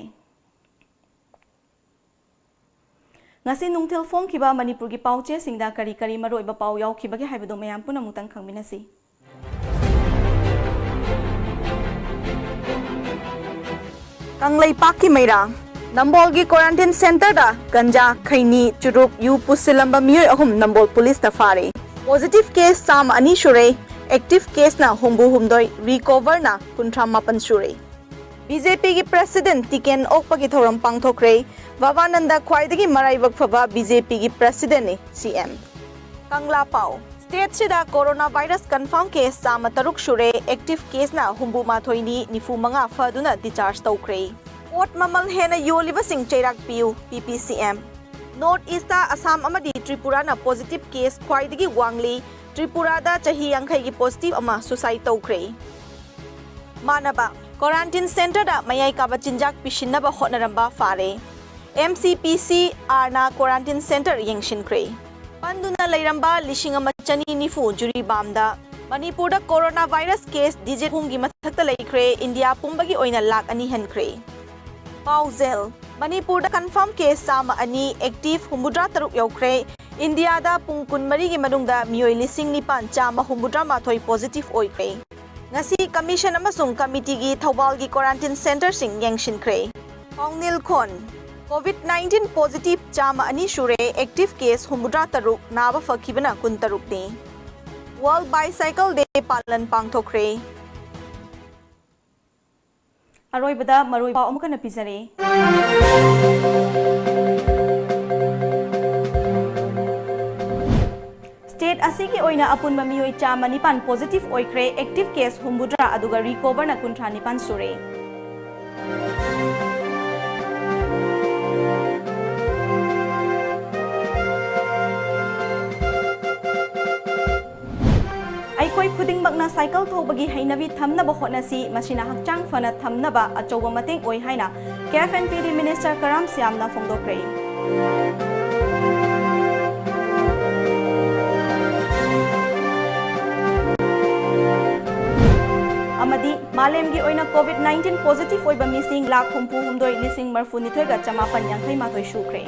ꯉꯁꯤ ꯅꯨꯡꯊꯤꯜ ꯐꯣꯡꯈꯤꯕ ꯃꯅꯤꯄꯨꯔꯒꯤ ꯄꯥꯎꯆꯦꯁꯤꯡꯗ ꯀꯔꯤ ꯀꯔꯤ ꯃꯔꯨꯑꯣꯏꯕ ꯄꯥꯎ ꯌꯥꯎꯈꯤꯕꯒꯦ ꯍꯥꯏꯕꯗꯨ ꯃꯌꯥꯝ ꯄꯨꯝꯅꯃꯛꯇꯪ ꯈꯪꯃꯤꯟꯅꯁꯤ꯫ ꯀꯪꯂꯩꯄꯥꯛꯀꯤ ꯃꯩꯔꯥ꯫ ꯅꯝꯕꯣꯜꯒꯤ quarantine centreꯗ ꯒꯟꯖꯥ, ꯈꯩꯅꯤ, ꯆꯨꯔꯨꯞ, ꯌꯨ ꯄꯨꯁꯤꯜꯂꯝꯕ ꯃꯤꯑꯣꯏ ꯑꯍꯨꯝ ꯅꯝꯕꯣꯜ ꯄꯨꯂꯤꯁꯅ ꯐꯥꯔꯦ꯫ Positive case ꯆꯥꯝꯃ ꯑꯅꯤ ꯁꯨꯔꯦ꯫ Active caseꯅ ꯍꯨꯝꯐꯨ ꯍꯨꯝꯗꯣꯏ, recoverꯅ ꯀꯨꯟꯊ꯭ꯔꯥ ꯃꯥꯄꯟ ꯁꯨꯔꯦ꯫ BJPꯒꯤ president ticket ꯑꯣꯛꯄꯒꯤ ꯊꯧꯔꯝ ꯄꯥꯡꯊꯣꯛꯈ꯭ꯔꯦ꯫ ꯚꯕꯥꯅꯟꯗ ꯈ꯭ꯋꯥꯏꯗꯒꯤ ꯃꯔꯥꯏꯕꯛ ꯐꯕ BJPꯒꯤ presidentꯅꯤ, CM꯫ ꯀꯪꯂꯥ ꯄꯥꯎ꯫ Stateꯁꯤꯗ coronavirus confirm case ꯆꯥꯝꯃ ꯇꯔꯨꯛ ꯁꯨꯔꯦ, active caseꯅ ꯍꯨꯝꯐꯨ ꯃꯥꯊꯣꯏꯅꯤ, ꯅꯤꯐꯨ ꯃꯉꯥ ꯐꯗꯨꯅ discharge ꯇꯧꯈ꯭ꯔꯦ꯫ ꯄꯣꯠ ꯃꯃꯜ ꯍꯦꯟꯅ ꯌꯣꯜꯂꯤꯕꯁꯤꯡ ꯆꯩꯔꯥꯛ ꯄꯤꯌꯨ, PPCM꯫ North Eastꯇ ꯑꯁꯥꯝ ꯑꯃꯗꯤ ꯇ꯭ꯔꯤꯄꯨꯔꯥꯅ positive case ꯈ꯭ꯋꯥꯏꯗꯒꯤ ꯋꯥꯡꯂꯤ꯫ ꯇ꯭ꯔꯤꯄꯨꯔꯥꯗ ꯆꯍꯤ ꯌꯥꯡꯈꯩꯒꯤ positive ꯑꯃ suicide ꯇꯧꯈ꯭ꯔꯦ꯫ ꯃꯥꯟꯅꯕ꯫ Quarantine centreꯗ ꯃꯌꯥꯏ ꯀꯥꯕ ꯆꯤꯟꯖꯥꯛ ꯄꯤꯁꯤꯟꯅꯕ ꯍꯣꯠꯅꯔꯝꯕ ꯐꯥꯔꯦ꯫ MCPCRꯅ quarantine centre ꯌꯦꯡꯁꯤꯟꯈ꯭ꯔꯦ꯫ ꯄꯟꯗꯨꯅ ꯂꯩꯔꯝꯕ ꯂꯤꯁꯤꯡ ꯑꯃ ꯆꯅꯤ ꯅꯤꯐꯨ ꯖꯤꯔꯤꯕꯥꯝꯗ꯫ ꯃꯅꯤꯄꯨꯔꯗ ꯀꯣꯔꯣꯅꯥ ꯚꯥꯏꯔꯁ ꯀꯦꯁ ꯗꯤꯖꯤꯠ ꯑꯍꯨꯝꯒꯤ ꯃꯊꯛꯇ ꯂꯩꯈ꯭ꯔꯦ, ꯏꯟꯗꯤꯌꯥ ꯄꯨꯝꯕꯒꯤ ꯑꯣꯏꯅ ꯂꯥꯈ ꯑꯅꯤ ꯍꯦꯟꯈ꯭ꯔꯦ꯫ ꯄꯥꯎꯖꯦꯜ: ꯃꯅꯤꯄꯨꯔꯗ ꯀꯟꯐꯥꯔꯝ ꯀꯦꯁ ꯆꯥꯝꯃ ꯑꯅꯤ, ꯑꯦꯛꯇꯤꯚ ꯍꯨꯝꯐꯨꯇꯔꯥ ꯇꯔꯨꯛ ꯌꯧꯈ꯭ꯔꯦ꯫ ꯏꯟꯗꯤꯌꯥꯗ ꯄꯨꯡ ꯀꯨꯟꯃꯔꯤꯒꯤ ꯃꯅꯨꯡꯗ ꯃꯤꯑꯣꯏ ꯂꯤꯁꯤꯡ ꯅꯤꯄꯥꯟ ꯆꯥꯝꯃ ꯍꯨꯝꯐꯨꯇꯔꯥ ꯃꯥꯊꯣꯏ ꯄꯣꯖꯤꯇꯤꯚ ꯑꯣꯏꯈ꯭ꯔꯦ꯫ ꯉꯁꯤ ꯀꯃꯤꯁꯟ ꯑꯃꯁꯨꯡ ꯀꯃꯤꯇꯤꯒꯤ ꯊꯧꯕꯥꯜꯒꯤ ꯀ꯭ꯋꯥꯔꯦꯟꯇꯤꯟ ꯁꯦꯟꯇꯔꯁꯤꯡ ꯌꯦꯡꯁꯤꯟꯈ꯭ꯔꯦ꯫ ꯄꯥꯎꯅꯤꯜ ꯈꯣꯟ: ꯀꯣꯚꯤꯗ ꯅꯥꯏꯟꯇꯤꯟ ꯄꯣꯖꯤꯇꯤꯚ ꯆꯥꯝꯃ ꯑꯅꯤ ꯁꯨꯔꯦ, ꯑꯦꯛꯇꯤꯚ ꯀꯦꯁ ꯍꯨꯝꯐꯨꯇꯔꯥ ꯇꯔꯨꯛ, ꯅꯥꯕ ꯐꯈꯤꯕꯅ ꯀꯨꯟꯇꯔꯨꯛꯅꯤ꯫ ꯋꯥꯔꯜꯗ ꯕꯥꯏꯁꯥꯏꯀꯜ ꯗꯦ ꯄꯥꯂꯟ ꯄꯥꯡꯊꯣꯛꯈ꯭ꯔꯦ꯫ ꯑꯔꯣꯏꯕꯗ ꯃꯔꯨꯑꯣꯏꯕ ꯄꯥꯎ ꯑꯃꯨꯛ ꯍꯟꯅ ꯄꯤꯖꯔꯤ꯫ ꯁ꯭ꯇꯦꯠ ꯑꯁꯤꯒꯤ ꯑꯣꯏꯅ ꯑꯄꯨꯟꯕ ꯃꯤꯑꯣꯏ ꯆꯥꯝꯃ ꯅꯤꯄꯥꯟ ꯄꯣꯖꯤꯇꯤꯚ ꯑꯣꯏꯈ꯭ꯔꯦ, ꯑꯦꯛꯇꯤꯚ ꯀꯦꯁ ꯍꯨꯝꯐꯨꯇꯔꯥ, ꯑꯗꯨꯒ ꯔꯤꯀꯣꯚꯔꯅ ꯀꯨꯟꯊ꯭ꯔꯥ ꯅꯤꯄꯥꯟ ꯁꯨꯔꯦ꯫ ꯑꯩꯈꯣꯏ ꯈꯨꯗꯤꯡꯃꯛꯅ ꯁꯥꯏꯀꯜ ꯊꯧꯕꯒꯤ ꯍꯩꯅꯕꯤ ꯊꯝꯅꯕ ꯍꯣꯠꯅꯁꯤ, ꯃꯁꯤꯅ ꯍꯛꯆꯥꯡ ꯐꯅ ꯊꯝꯅꯕ ꯑꯆꯧꯕ ꯃꯇꯦꯡ ꯑꯣꯏ ꯍꯥꯏꯅ ꯀꯦꯐ ꯑꯦꯟ ꯄꯤ ꯗꯤ ꯃꯤꯅꯤꯁꯇꯔ ꯀꯔꯥꯝ ꯁ꯭ꯌꯥꯝꯅ ꯐꯣꯡꯗꯣꯛꯈ꯭ꯔꯦ꯫ ꯑꯃꯗꯤ ꯃꯥꯂꯦꯝꯒꯤ ꯑꯣꯏꯅ ꯀꯣꯚꯤꯗ ꯅꯥꯏꯟꯇꯤꯟ ꯄꯣꯖꯤꯇꯤꯚ ꯑꯣꯏꯕ ꯃꯤꯁꯤꯡ ꯂꯥꯈ ꯍꯨꯝꯐꯨ ꯍꯨꯝꯗꯣꯏ ꯂꯤꯁꯤꯡ ꯃꯔꯤꯐꯨ ꯅꯤꯊꯣꯏꯒ ꯆꯃꯥꯄꯟ ꯌꯥꯡꯈꯩ ꯃꯥꯊꯣꯏ ꯁꯨꯈ꯭ꯔꯦ꯫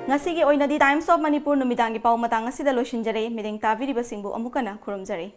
ꯉꯁꯤꯒꯤ ꯑꯣꯏꯅꯗꯤ Times of Manipur ꯅꯨꯃꯤꯗꯥꯡꯒꯤ ꯄꯥꯎ ꯃꯇꯥꯡ ꯑꯁꯤꯗ ꯂꯣꯏꯁꯤꯟꯖꯔꯦ꯫ ꯃꯤꯠꯌꯦꯡ ꯇꯥꯕꯤꯔꯤꯕꯁꯤꯡꯕꯨ ꯑꯃꯨꯛ ꯍꯟꯅ ꯈꯨꯔꯨꯝꯖꯔꯤ꯫